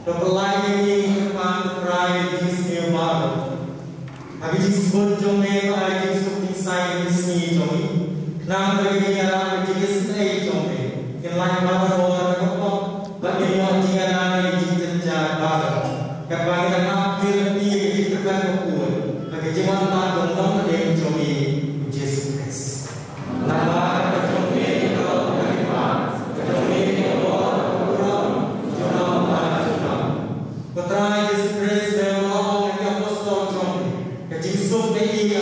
To pynlait ïa ngi, Kpa, ko Trai, ïa ka jingsniew baroh. Ha ka jingsbun jong me, to ai jingsuk jingsaiñ ha ka sngi jong ngi. Khnang ba ka jingïarap ka jingisynei jong me kin lait barabor ha ka pop, bad ngin ïoh jingïada ïa ki jingjynjar baroh, katba ngi dang ap kyrpad ïa ka jingkyrmen bakhuid ha ka jingwan pat jong u Nongpynim jong ngi, U Jisu Khrist. Ko Trai Jisu Khrist, me la ong ïa ki apostol jong me, ka jingsuk me ïa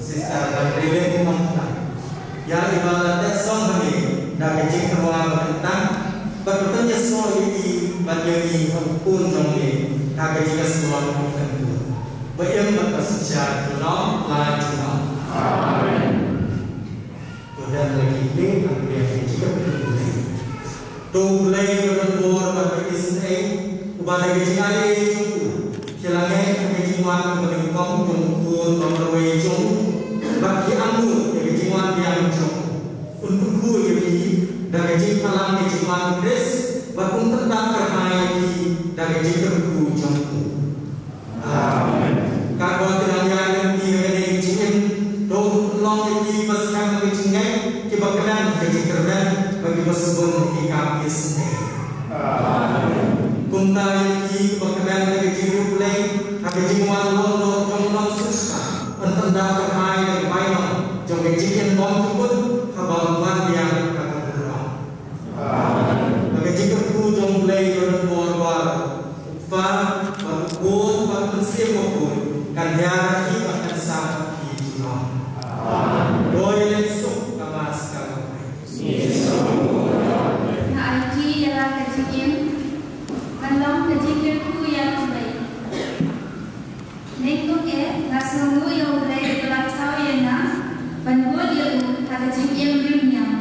Sister Marilyn Nongkhnang. Ïa i ba la teh song ha ngi da ka jingkyrwa ba kyntang, bad ba pynïasoh ïa i bad ïa ngi ha u khun jong ngi ha ka jingïasoh ba kyntang. Ba im bad ba synshar junom la junom. Amen. To don la ki kli, ngan pdiang ki jingkyrkhu. To U Blei uba don bor bad uba isynei, uba da ka jingaiei jong u, ki la ngeit ha ka jingwan kaba nyngkong jong u Khun ba marwei jong u, bad ki angnud ïa ka jingwan biang jong u. Un kyrkhu ïa phi da ka jingphalang ka jingwan u Khrist, bad un pyndap kyrhai ïa phi da ka jingkyrkhu jong u. Amen. Katba ki dang ïaid lynti ha kane ka jingim, to pynlong ïa ki ba skhem ha ka jingngeit, kiba kmen ha ka jingkyrmen, bad kiba sbun ha ki kam isynei. Amen. Kumta ïa ki ba kmen ha ka jingïeit Blei, ha ka jingwan long doh jong u Nongsiewspah, yn pyndap kyrhai da ka bainong jong ka jingim bymjukut, haba un wan biang ha ka burom. Amen. Ha ka jingkyrkhu jong U Blei uba don bor baroh, Kpa, bad u Khun, bad u Mynsiem Bakhuid, kan ïaid bad kan sah bad phi junom. Amen. To ïaleit suk, ka Mass ka long. Nga aiti ïa la ka jingim ban long ka jingkyrkhu ïa U Blei. Nyngkong eh, nga sngewnguh ïa U Blei uba la thaw ïa nga ban bud ïa u ha ka jingim riewniam.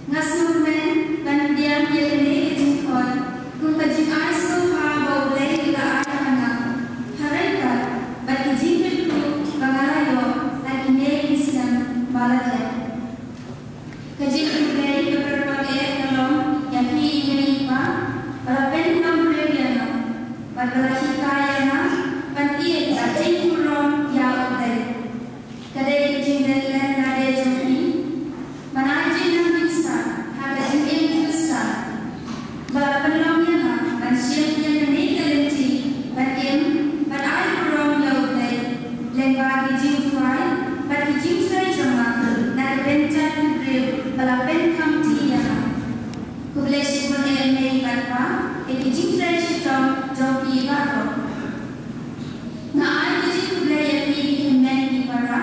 Nga sngewkmen ban pdiang ïa kane ka jingkhot kum ka jingai sngewbha ba U Blei u la ai ha nga, ha ryngkat bad ka jingkyrkhu ba nga la ïoh ha kine ki snem ba la dep. Ka jingkhublei kaba kyrpang eh ka long ïa phi i mei i pa ba la pynlong briew ïa nga bad ba la hikai ïa nga ban ïeit bad jingburom ïa U Blei. Ka dei ka jingdon lem lade jong phi ban ai jingnang jingstad ha ka jingim Khristan. Ba la pynlong ïa nga ban shim ïa kane ka lynti ban im bad ai burom ïa U Blei lyngba ki jingduwai bad ki jingtrei jong nga na ka bynta ki briew ba la pynkham ti ïa nga. Khublei shibun eh mei bad pa ïa ki jingtrei shitom jong phi baroh. Nga ai ka jingkhublei ïa phi ki hynmen ki para ba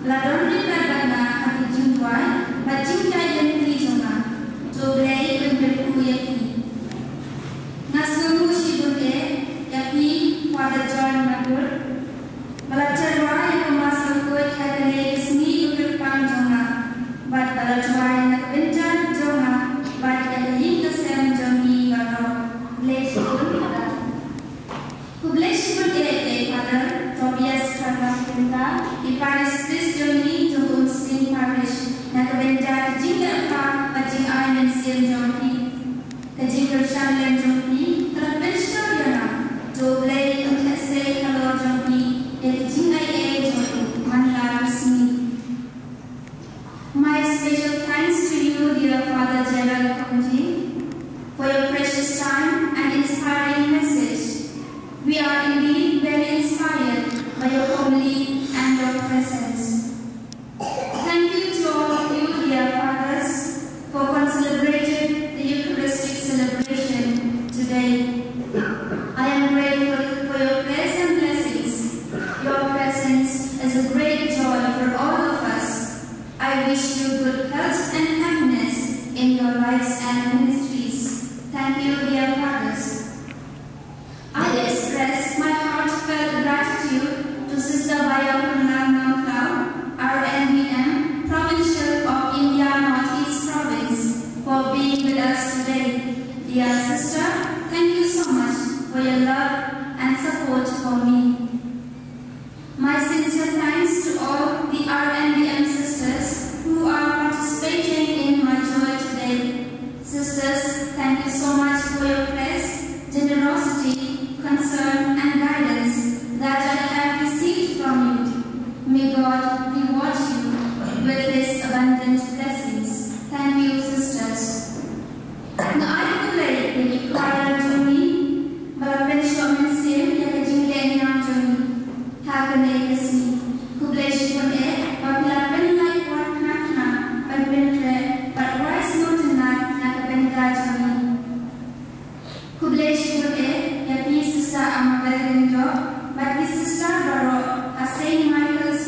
la don ryngkat bad nga ha ki jingduwai bad jingïaid lynti jong nga. To U Blei un kyrkhu ïa phi. Nga sngewnguh shibun eh ïa phi Father John Mathur ba la tyrwa ïa ka Mass bakhuid ha kane ka sngi ba kyrpang jong nga bad ba la duwai na ka bynta jong nga bad ïa ka ïing ka sem jong ngi baroh. Khublei shibun Father. Khublei shibun eh ïa i Father Tobias Kharnam Kynta, i parish priest jong ngi jong ka Umsning Parish, na ka bynta ka jingkyrkhu bad jingai mynsiem jong phi. Ka jingkyrshan lem jong phi ka la pynshoi ïa nga. To U Blei un theh sei halor jong phi ïa ka jingaiei jong u man la ka sngi. My special thanks to you, dear Father Gerald Khumji, for your precious time and inspiring message. We are indeed very inspired by your homily and your presence. Thank you to all of you, dear fathers, for concelebrating the Eucharistic celebration today. I am grateful for your prayers and blessings. Your presence is a great joy for all of us. I wish you good health and happiness in your lives and ministries. Thank you, dear fathers. I express my heartfelt gratitude to Sister Bayokhana Nongkhlaw, R N B M, Provincial of India Northeast Province, for being with us today. Dear sister, thank you so much for your love and support for me. My sincere thanks to all the R N B M sisters who are participating in my joy today. Sisters, thank you so much for your prayers, generosity, concern, and guidance that I have received from you. May God reward you with His abundant blessings. Thank you, sisters. Nga ai khublei ïa ki choir jong ngi ba la pynshoh mynsiem ïa ka jingleh niam jong ngi ha kane ka sngi. Khublei shibun eh ba phi la pynlait wad khnang khnang ban pynkhreh bad wai sngewtynnat na ka bynta jong ngi. Khublei shibun eh ïa phi Sister Amabel Lyngdoh bad ki sister baroh ha Saint Michael's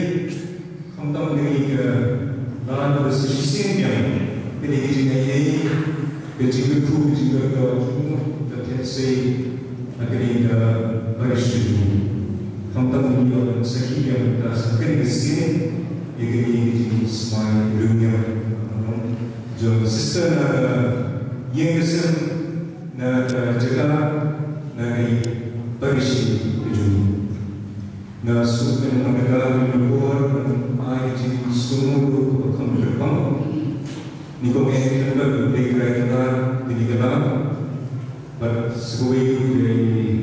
Blei, khamtam kane ka lad ba sa shisien biang, kane ka jingai ei, ka jingkyrkhu, ka jingkyrkhu, ka thied sei ha kane ka parish ka jong ngi. Khamtam ngi ïoh ban sakhi biang mynta sa kane ka sien ïa kane ka jingsmai riewniam jong sister na ka ïing ka sem, na ka jaka, na ka parish ka jong ngi. Nga sngewkmen na ka ïing ka sem, ban ai ka jingsngewnguh kaba kham kyrpang. Ni ko ngi kyrpad ïa U Blei Trai Kynrad, kine ki la bad sa kawei ruh ïa i,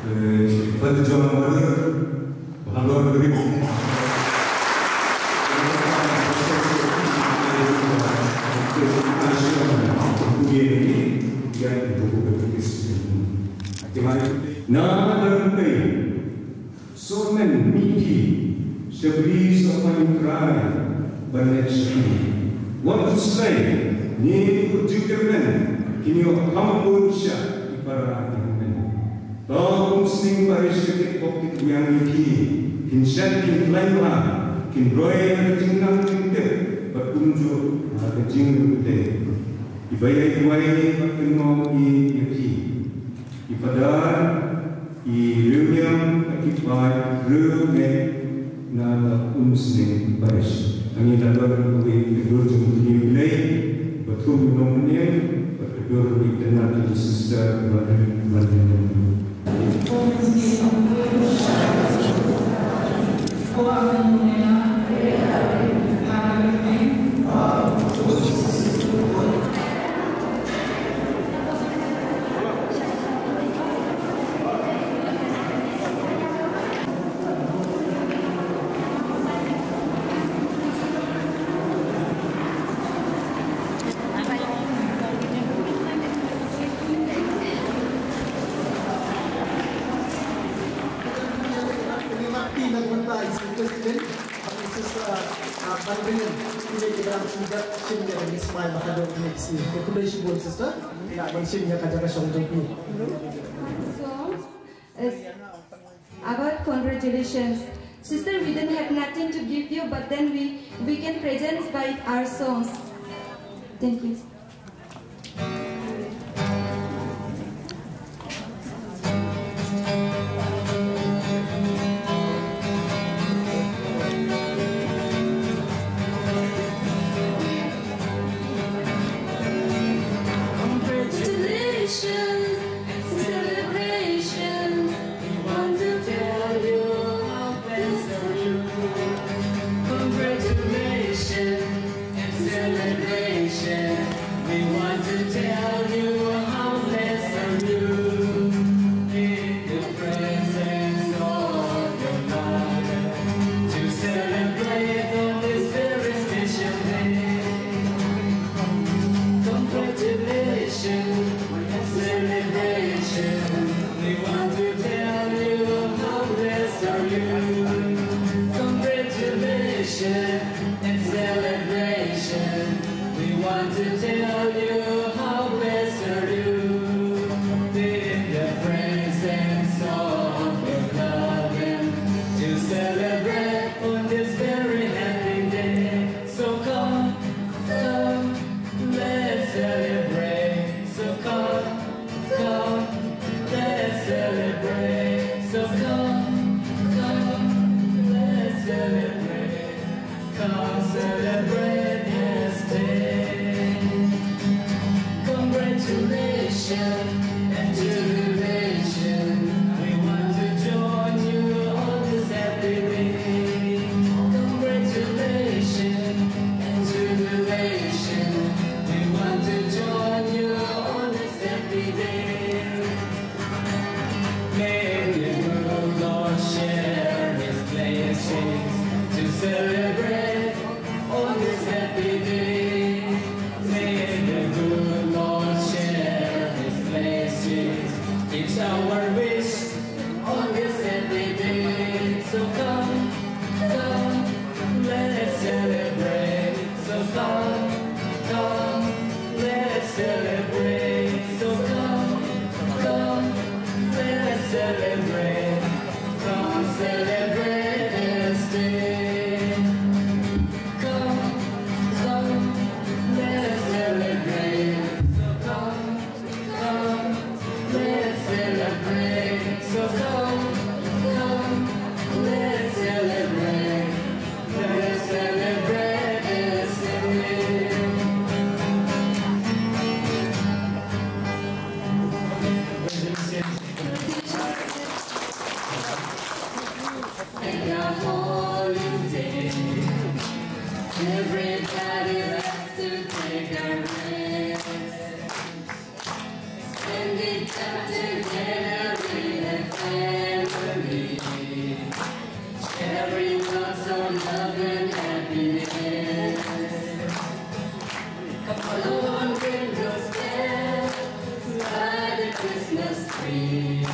eh, Father John Mother, ba halor ka ri. Na ka bynta Sohmynmynnin phi sha bri sohmai U Trai ban leit sha phi. Wat khuslai, ne u jingkyrmen kin ïoh kham bun sha i para i hynmen. To kum sning parish ka kit bok kit biang ïa phi, kin shet kin khlaiñ bha, kin roi ha ka jingnang jingtip bad kumjuh ha ka jingïathuh. Iba ïai duwai bad kynmaw ïa phi. I Father, i riewniam, ki paid riewngeit na ka Umsning Parish. Hangne la don kawei ka dur jong U Blei, ba thung nongpynim, bad ka dur ka itynnad jong i Sister Madeline, Madeline. Sister, ah, Madeline, kine ki briew shu dep shim ïa kane ka smai ba ka don kine ki sngi. Te khublei shibun sister, ïa ban shim ïa ka jaka shong jong phi. So, yes. Abar congratulations. Sister, we don't have nothing to give you, but then we, we can present by our songs. Thank you. Congratulations, celebrations. We want to tell you how blessed you are. Congratulations, celebration. To tell you how blessed are you in the presence of your loving, to celebrate on this very happy day. So come, come, let's celebrate. So come, come, let's celebrate. So come, come, let's celebrate. Come celebrate this day. Congratulations and jubilation. We want to join you on this happy day. Congratulations and jubilation. We want to join you on this happy day. May the good Lord share his blessings to celebrate on this happy day. May the good Lord share his blessings. It's our wish on this happy day. So come, come, let's celebrate. So come, come, let's celebrate. So come, come, let's celebrate. Come celebrate this day. Come, come, let's celebrate. So come, come, let's celebrate. So come, come, let's celebrate. Let's celebrate this day. Take a holiday. Everybody loves to take a rest. Spending time together with the family. Sharing lots of love and happiness. Come on, ring the bell, light the Christmas tree.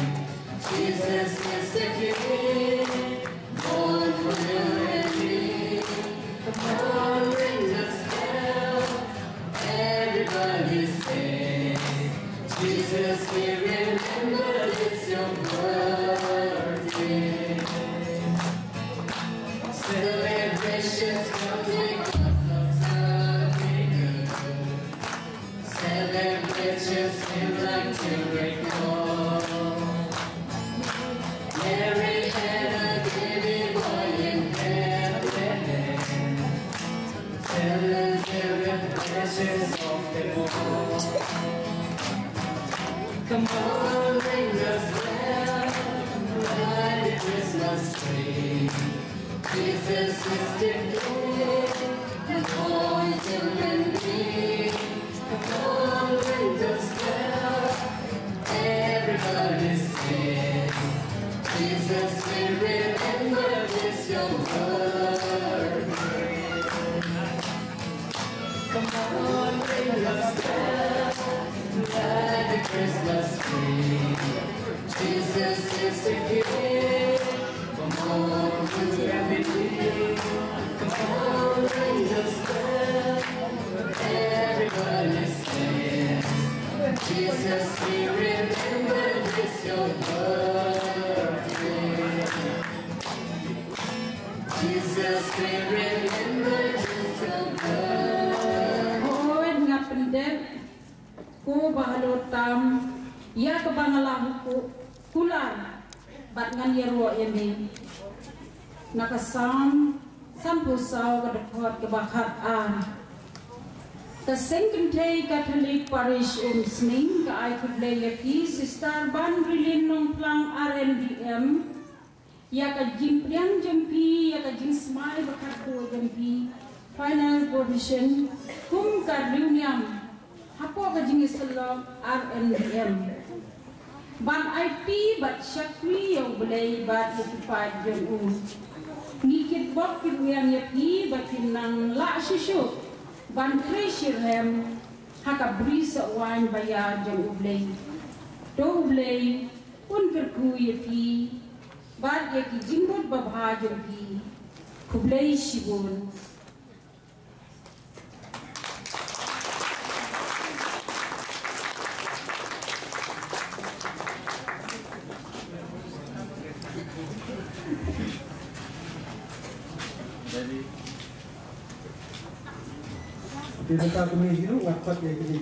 Jesus is the King, born for you and me. Come on, ring the bell, everybody sing. Jesus, we remember it's your birthday. Celebrations come because of something good. Celebrations we like to recall. Mary had a baby boy in Bethlehem. Tell us the precious of them all. Come on, ring the bell, light the Christmas tree. Jesus is today, the boy you and me. Come on, ring the bell, everybody sing. Jesus, we remember this your birthday. Come on, ring the bell, light the Christmas tree. Jesus is the King. Come on, you and me. Come on, ring the bell, everybody sing. Jesus, we remember this your birthday. Jesus, we remember this your birthday. Hooid, nga pyndep ko ba halor tam ïa kaba nga la hukum kular, bad ngan ïaroh ïa me. Na ka Salm sanphew saw, ka dkhot kaba khat ar. Ka Seng Kynthei Katholik Parish Umsning ka ai khublei ïa ki Sister Banrilin Nongphlang R N B M, ïa ka jingpdiang jong phi, ïa ka jingsmai ba khatduh jong phi, final provision, kum ka riewniam hapoh ka jingïasyllok R N B M. Ban aiti bad shakri ïa U Blei bad ïa ki paid jong u. Ngi kitbok kitwiang ïa phi ba phin nang lah shuh shuh ban trei shitrhem ha ka bri sohwaiñ ba ïar jong U Blei. To U Blei un kyrkhu ïa phi bad ïa ki jingbud babha jong phi. Khublei shibun. Te mynta kumne hi ruh nga khot ïa kine.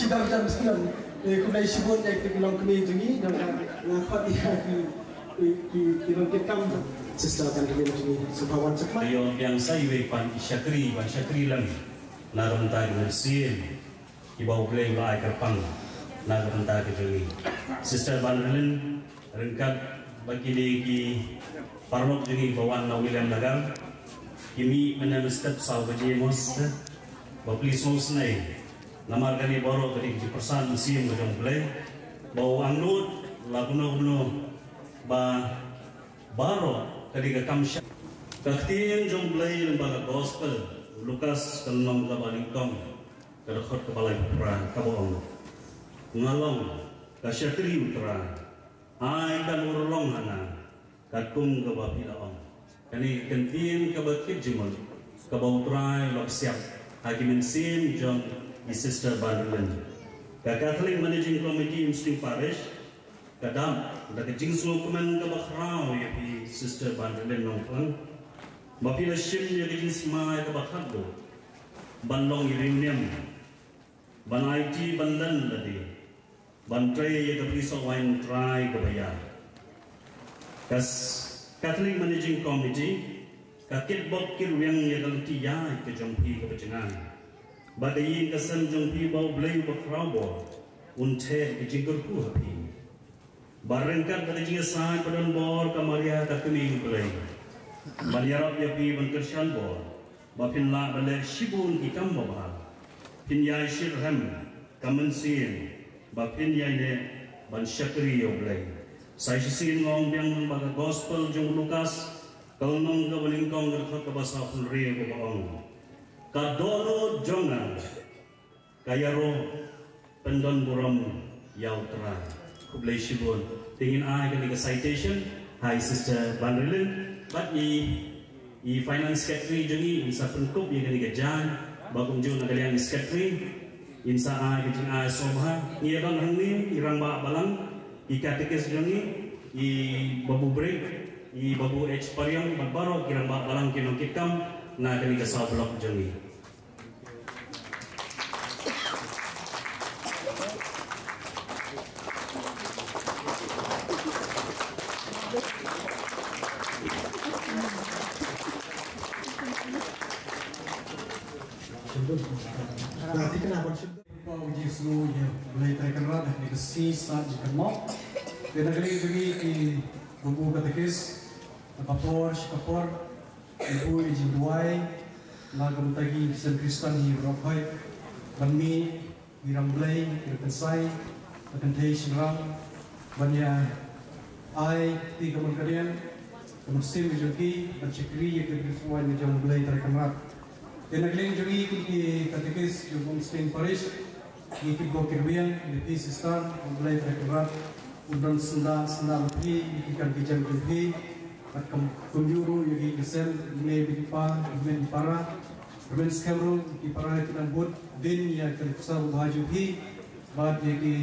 Shi dang jam snem. Eh, khublei shibun ïa ki longkmie jong ngi, dang nga khot ïa ki, ki, ki, ki longkmie kam. Sister Van Rilin jong ngi, sngewbha wan shakmat. Ïoh biang sa iwei pan i shakri, ban shakri lang na ka bynta ki mynsiem kiba U Blei u la ai kyrpang na ka bynta ka jong ngi. Sister Van Rilin, ryngkat bad kine ki paralok jong ngi ba wan na Williamnagar, ki mih mynne mynstep saw baje mosque. Bapli sngewsynei, namar kane baroh ka dei ka jingpyrshang mynsiem ka jong U Blei, ba u angnud la kumno kumno, ba baroh ka dei ka kam shai. Ka ktien jong U Blei lyngba ka gospel u Lukas ka lynnong kaba nyngkong, ka dkhot kaba laiphew phra kaba ong: Nga long ka shakri U Trai, ai ka mur long ha nga, katkum kaba phi la ong. Kane ka ktien kaba kit jingmut kaba U Trai u la pynshai ha ki mynsiem jong i Sister Banrilin. Ka Catholic Managing Committee Umsning Parish ka dap da ka jingsngewkmen kaba khraw ïa phi Sister Banrilin Nongphlang, ba phi la shim ïa ka jingsmai kaba khatduh ban long i riewniam, ban aiti ban len lade, ban trei ïa ka bri sohwaiñ U Trai kaba ïar. Ka s-, Catholic Managing Committee ka kitbok kitrwiang ïa ka lynti ïaid ka jong phi kaba jngai, bad ka ïing ka sem jong phi ba U Blei uba khraw bor un theh ka jingkyrkhu ha phi. Bad ryngkat bad ka jingïasaid ba don bor ka Maria ka kmie U Blei ban ïarap ïa phi ban kyrshan bor, ba phin lah ban leh shibun ki kam babha, phin ïai shitrhem ka mynsiem, ba phin ïaineh ban shakri ïa U Blei. Sa shisien nga ong biang ba ka gospel jong u Lukas ka lynnong kaba nyngkong ka dkhot kaba sawphew hynriew kaba ong: Ka dohnud jong nga ka ïaroh pyndonburom ïa U Trai. Khublei shibun. Te ngin ai kane ka citation ha i Sister Banrilin bad i, i Finance Secretary jong ngi, in sa pynkup ïa kane ka jaiñ, ba kumjuh na ka liang i Secretary in sa ai ka jingai sngewbha. Ngi ïa don hangne i Rangbah Balang, i Katekis jong ngi, i Babu Brik, i Babu H Pariong bad baroh ki Rangbah Balang ki nongkitkam na kane ka South Block jong ngi. Pau Jisu ïa Blei Trai Kynrad, ïa ka sngi sah jingkynnoh. Te na ka liang jong ngi ki bynta katekis, na ka por sha ka por, ngi buh ïa ka jingduwai na ka bynta ki Khristan, Khristan hi baroh khoit, ban mih ngi rang Blei, ngi rang kynsai, ba kynthei shynrang, ban ïa ai kti kamon kadiang, kamon sim jong ki, ban shakri ïa ki bri sohwaiñ jong Blei Trai Kynrad. Te na ka liang jong ngi kum ki katekis jong Umsning Parish, ngi kitbok kitrwiang ïa phi Sister, U Blei Trai Kynrad un don syndah syndah ïa phi, ïa ki kam ki jam ki phi, bad kum, kumjuh ruh ïa ki khynnah, ïa ki mei bad ki pa, ïa ki hynmen ki para, hynmen skhem ruh ïa ki para ki nang bud, dien ïa ka nuksa babha jong phi bad ïa ki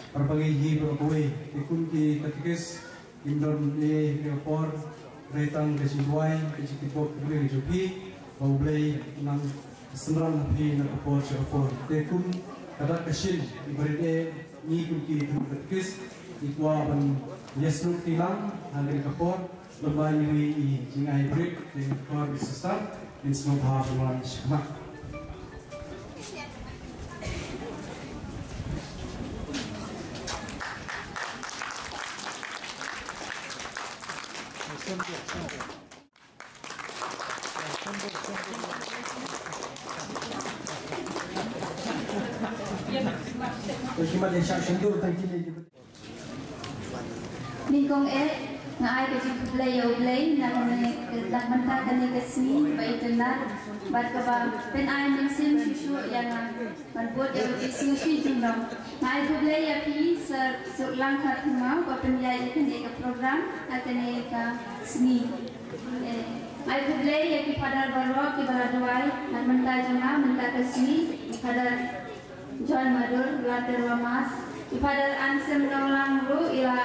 para bangeit hi baroh kawei. Te kum ki katekis, ngim don ei ei ha kane ka por, hynrei tang ka jingduwai, ka jingkitbok kitrwiang jong phi, ba U Blei un nang synran ha phi na ka por sha ka por. Te kum ka dak ka shin, ngi barit eh, ngi kum ki katekis, ngi kwah ban ïasnoh kti lang ha kane ka por, lem bad ngi ïa i jingai break, te ngi kwah i Sister, ngin sngewbha ban wan sha khmat. Nyngkong eh, nga ai ka jingkhublei ïa U Blei na kane, na ka bynta kane ka sngi ba itynnad bad kaba pynai mynsiem shuh shuh ïa nga ban bud ïa ka jingsngewsih jingdom. Nga ai khublei ïa phi Sir Suklang Kharthymmai ba pynïaid ïa kane ka program ha kane ka sngi. Eh, nga ai khublei ïa ki Father baroh kiba la duwai na ka bynta jong nga mynta ka sngi, i Father John Madur, Later Lamas, i Father Anselm Nonglang ruh i la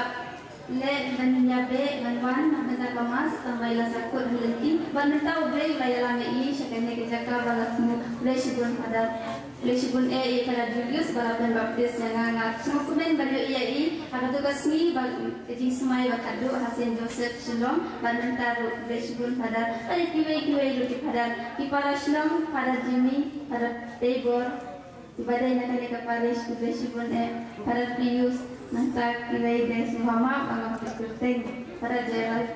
leh ban ïabeh ban wan na ka bynta ka Mass, tang ba i la sahkut ha lynti. Bad mynta U Blei u la ïalam ïa i sha kane ka jaka ba la thmu. Khublei shibun Father. Khublei shibun eh ïa i Father Julius ba la pynbaptis ïa nga, nga sngewkmen ban ïohi ïa i ha kato ka sngi ba ka jingsmai ba khatduh ha Saint Joseph Shillong. Bad mynta ruh khublei shibun Father. Bad ïa kiwei kiwei ruh ki Father, ki para Shillong, Father Jimmy, Father Teibor, kiba dei na kane ka parish, khublei shibun eh, Father Pius, nangta kiwei de sngewbha map ba ngam kyrteng, Father Gerald.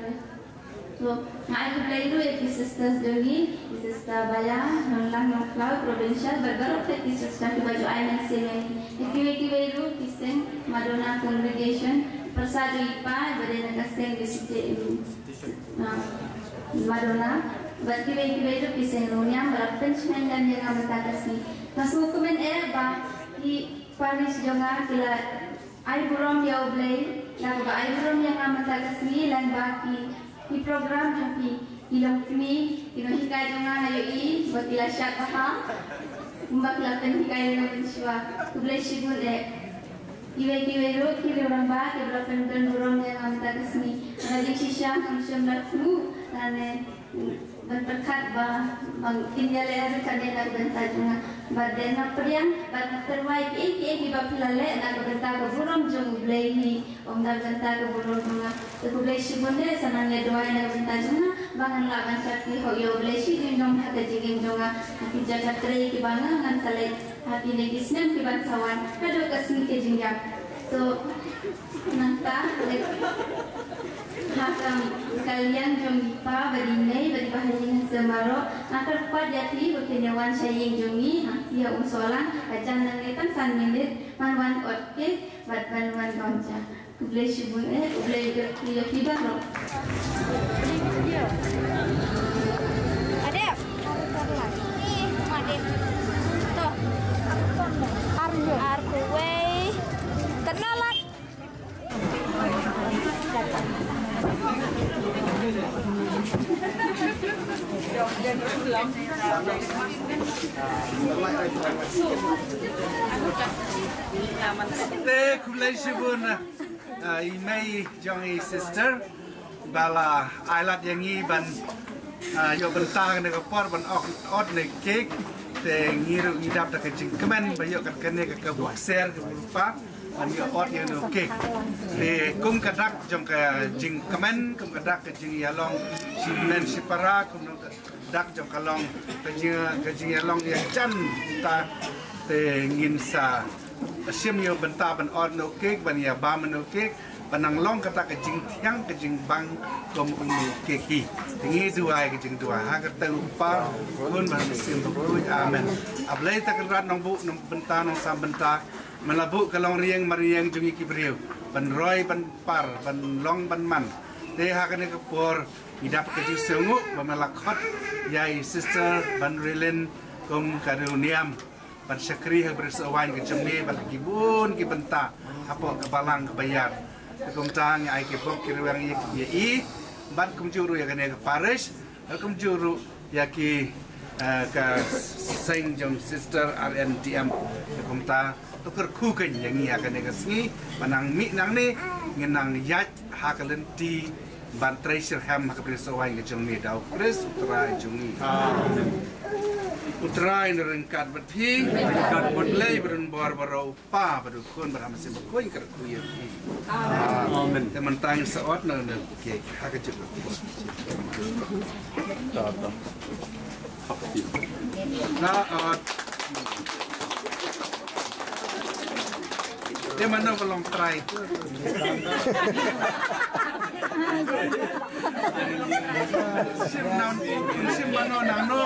Nga ai khublei ruh ïa ki sisters jong ngi, ki sister Baya Nonglang Nongkhlaw, Provincial, bad baroh ki sister kiba ju ai mynsiem ïa ngi. Ïa kiwei kiwei ruh ki seng Madonna Congregation, pyrsa jong i pa ba dei na ka seng B C T M, ah, Madonna, bad kiwei kiwei ruh ki seng Nongniam ba la pynshngaiñ ïa nga mynta ka sngi. Nga sngewkmen eh ba ki parish jong nga ki la ai burom ïa U Blei, na kaba ai burom ïa nga mynta ka sngi, lyngba ki, ki program jong phi, ki longkmie, ki nonghikai jong nga, nga ïohi ba ki la shad bha, kumba ki la pynhikai ïa nga mynshuwa. Khublei shibun eh. Kiwei kiwei ruh ki rangbah kiba la pyndon burom ïa nga mynta ka sngi. Nga jingshisha ngam shym la thmu lane ban pyrkhat ba, ba kin ïaleh haduh katne na ka bynta jong nga. Bad dei nga pdiang bad nga tyrwa ïa kiei kiei kiba phi la leh na ka bynta ka burom jong U Blei hi, ym na ka bynta ka burom jong nga. Te khublei shibun eh, sa nang ïa duwai na ka bynta jong nga ba ngan lah ban shakri hok ïa U Blei shi junom ha ka jingim jong nga, ha ki jaka trei kiba nga ngan sa leit ha kine ki snem kiban sa wan haduh ka sngi ka jingïap. To nangta leit ha ka liang jong i pa bad i mei bad i bahaïing hasem baroh, nga kyrpad ïa phi ba phin ïa wan sha ïing jong ngi ha ki ïa u solang ka jan nangne tang san minit, ban wan ot cake bad ban wan bam ja. Khublei shibun eh, U Blei u kyrkhu ïa phi baroh. Adep. Ih, ma dep. To. Ar kawei. Tynalak. Te khublei shibun, ah, i mei jong i sister ba la ai lad ïa ngi ban, ah, ïoh bynta kane ka por ban ot, ot ne cake. Te ngi ruh ngi dap da ka jingkmen ba ïoh kat kane ka, ka bok ser ka rupa ban ïoh ot ïa no cake. Te kum ka dak jong ka jingkmen, kum ka dak ka jingïalong shipara, kum ka dak jong ka long ka jing, ka jingïalong ïajan ta, te ngin sa shim ïa bynta ban ot no cake, ban ïa bam no cake, ban nang long kata ka jingthiang ka jingbang kum u no cake hi. Te ngi duwai ka jingduwai ha ka kyrteng u Kpa, u Khun bad u Mynsiem Bakhuid. Amen. A Blei ta Kynrad nongbuh nongbynta nongsam bynta, me la buh ka longrieng marieng jong ngi ki briew ban roi ban par ban long ban man. Te ha kane ka por ngi dap ka jingsngewnguh ba me la khot ïa i sister Banrilin kum ka riewniam ban shakri ha ka brisoh waiñ ka jong me bad ha ki bun ki bynta hapoh ka balang kaba ïar. Te kumta ngi ai ki bok ki rwiang ïa i bad kumjuh ruh ïa kane ka parish, bad kumjuh ruh ïa ki, eh, ka seng jong sister R N D M. Te kumta to kyrkhu kein ïa ngi ha kane ka sngi ba nang mih nangne ngin nang ïaid ha ka lynti ban trei shitrhem ha ka brisoh waiñ ka jong me da U Khrist U Trai jong ngi. Amen. U Trai un ryngkat bad phi. Ryngkat bad phi. Blei ba donbor baroh, u Kpa bad u Khun bad u Mynsiem Bakhuid, kyrkhu ïa phi. Amen. Te mynta ngin sa ot na, na cake ha ka jingkyrkhu. Ta, ta. Nga, uh, te mano ka long trai. Shim nan, shim mano nang no.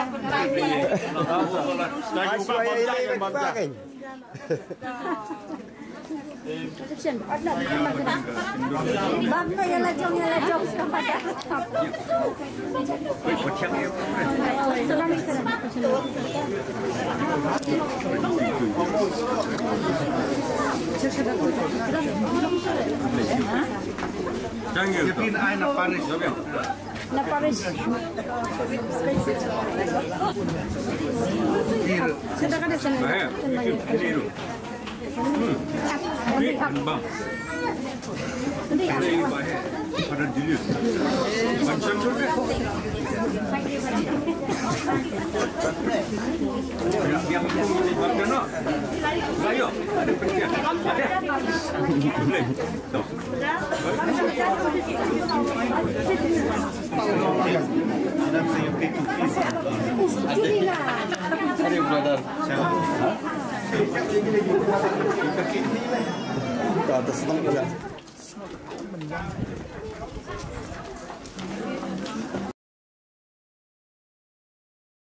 Bam ka ïa la jong, ïa la jong. Thank you. You've been in a parish. Na parish.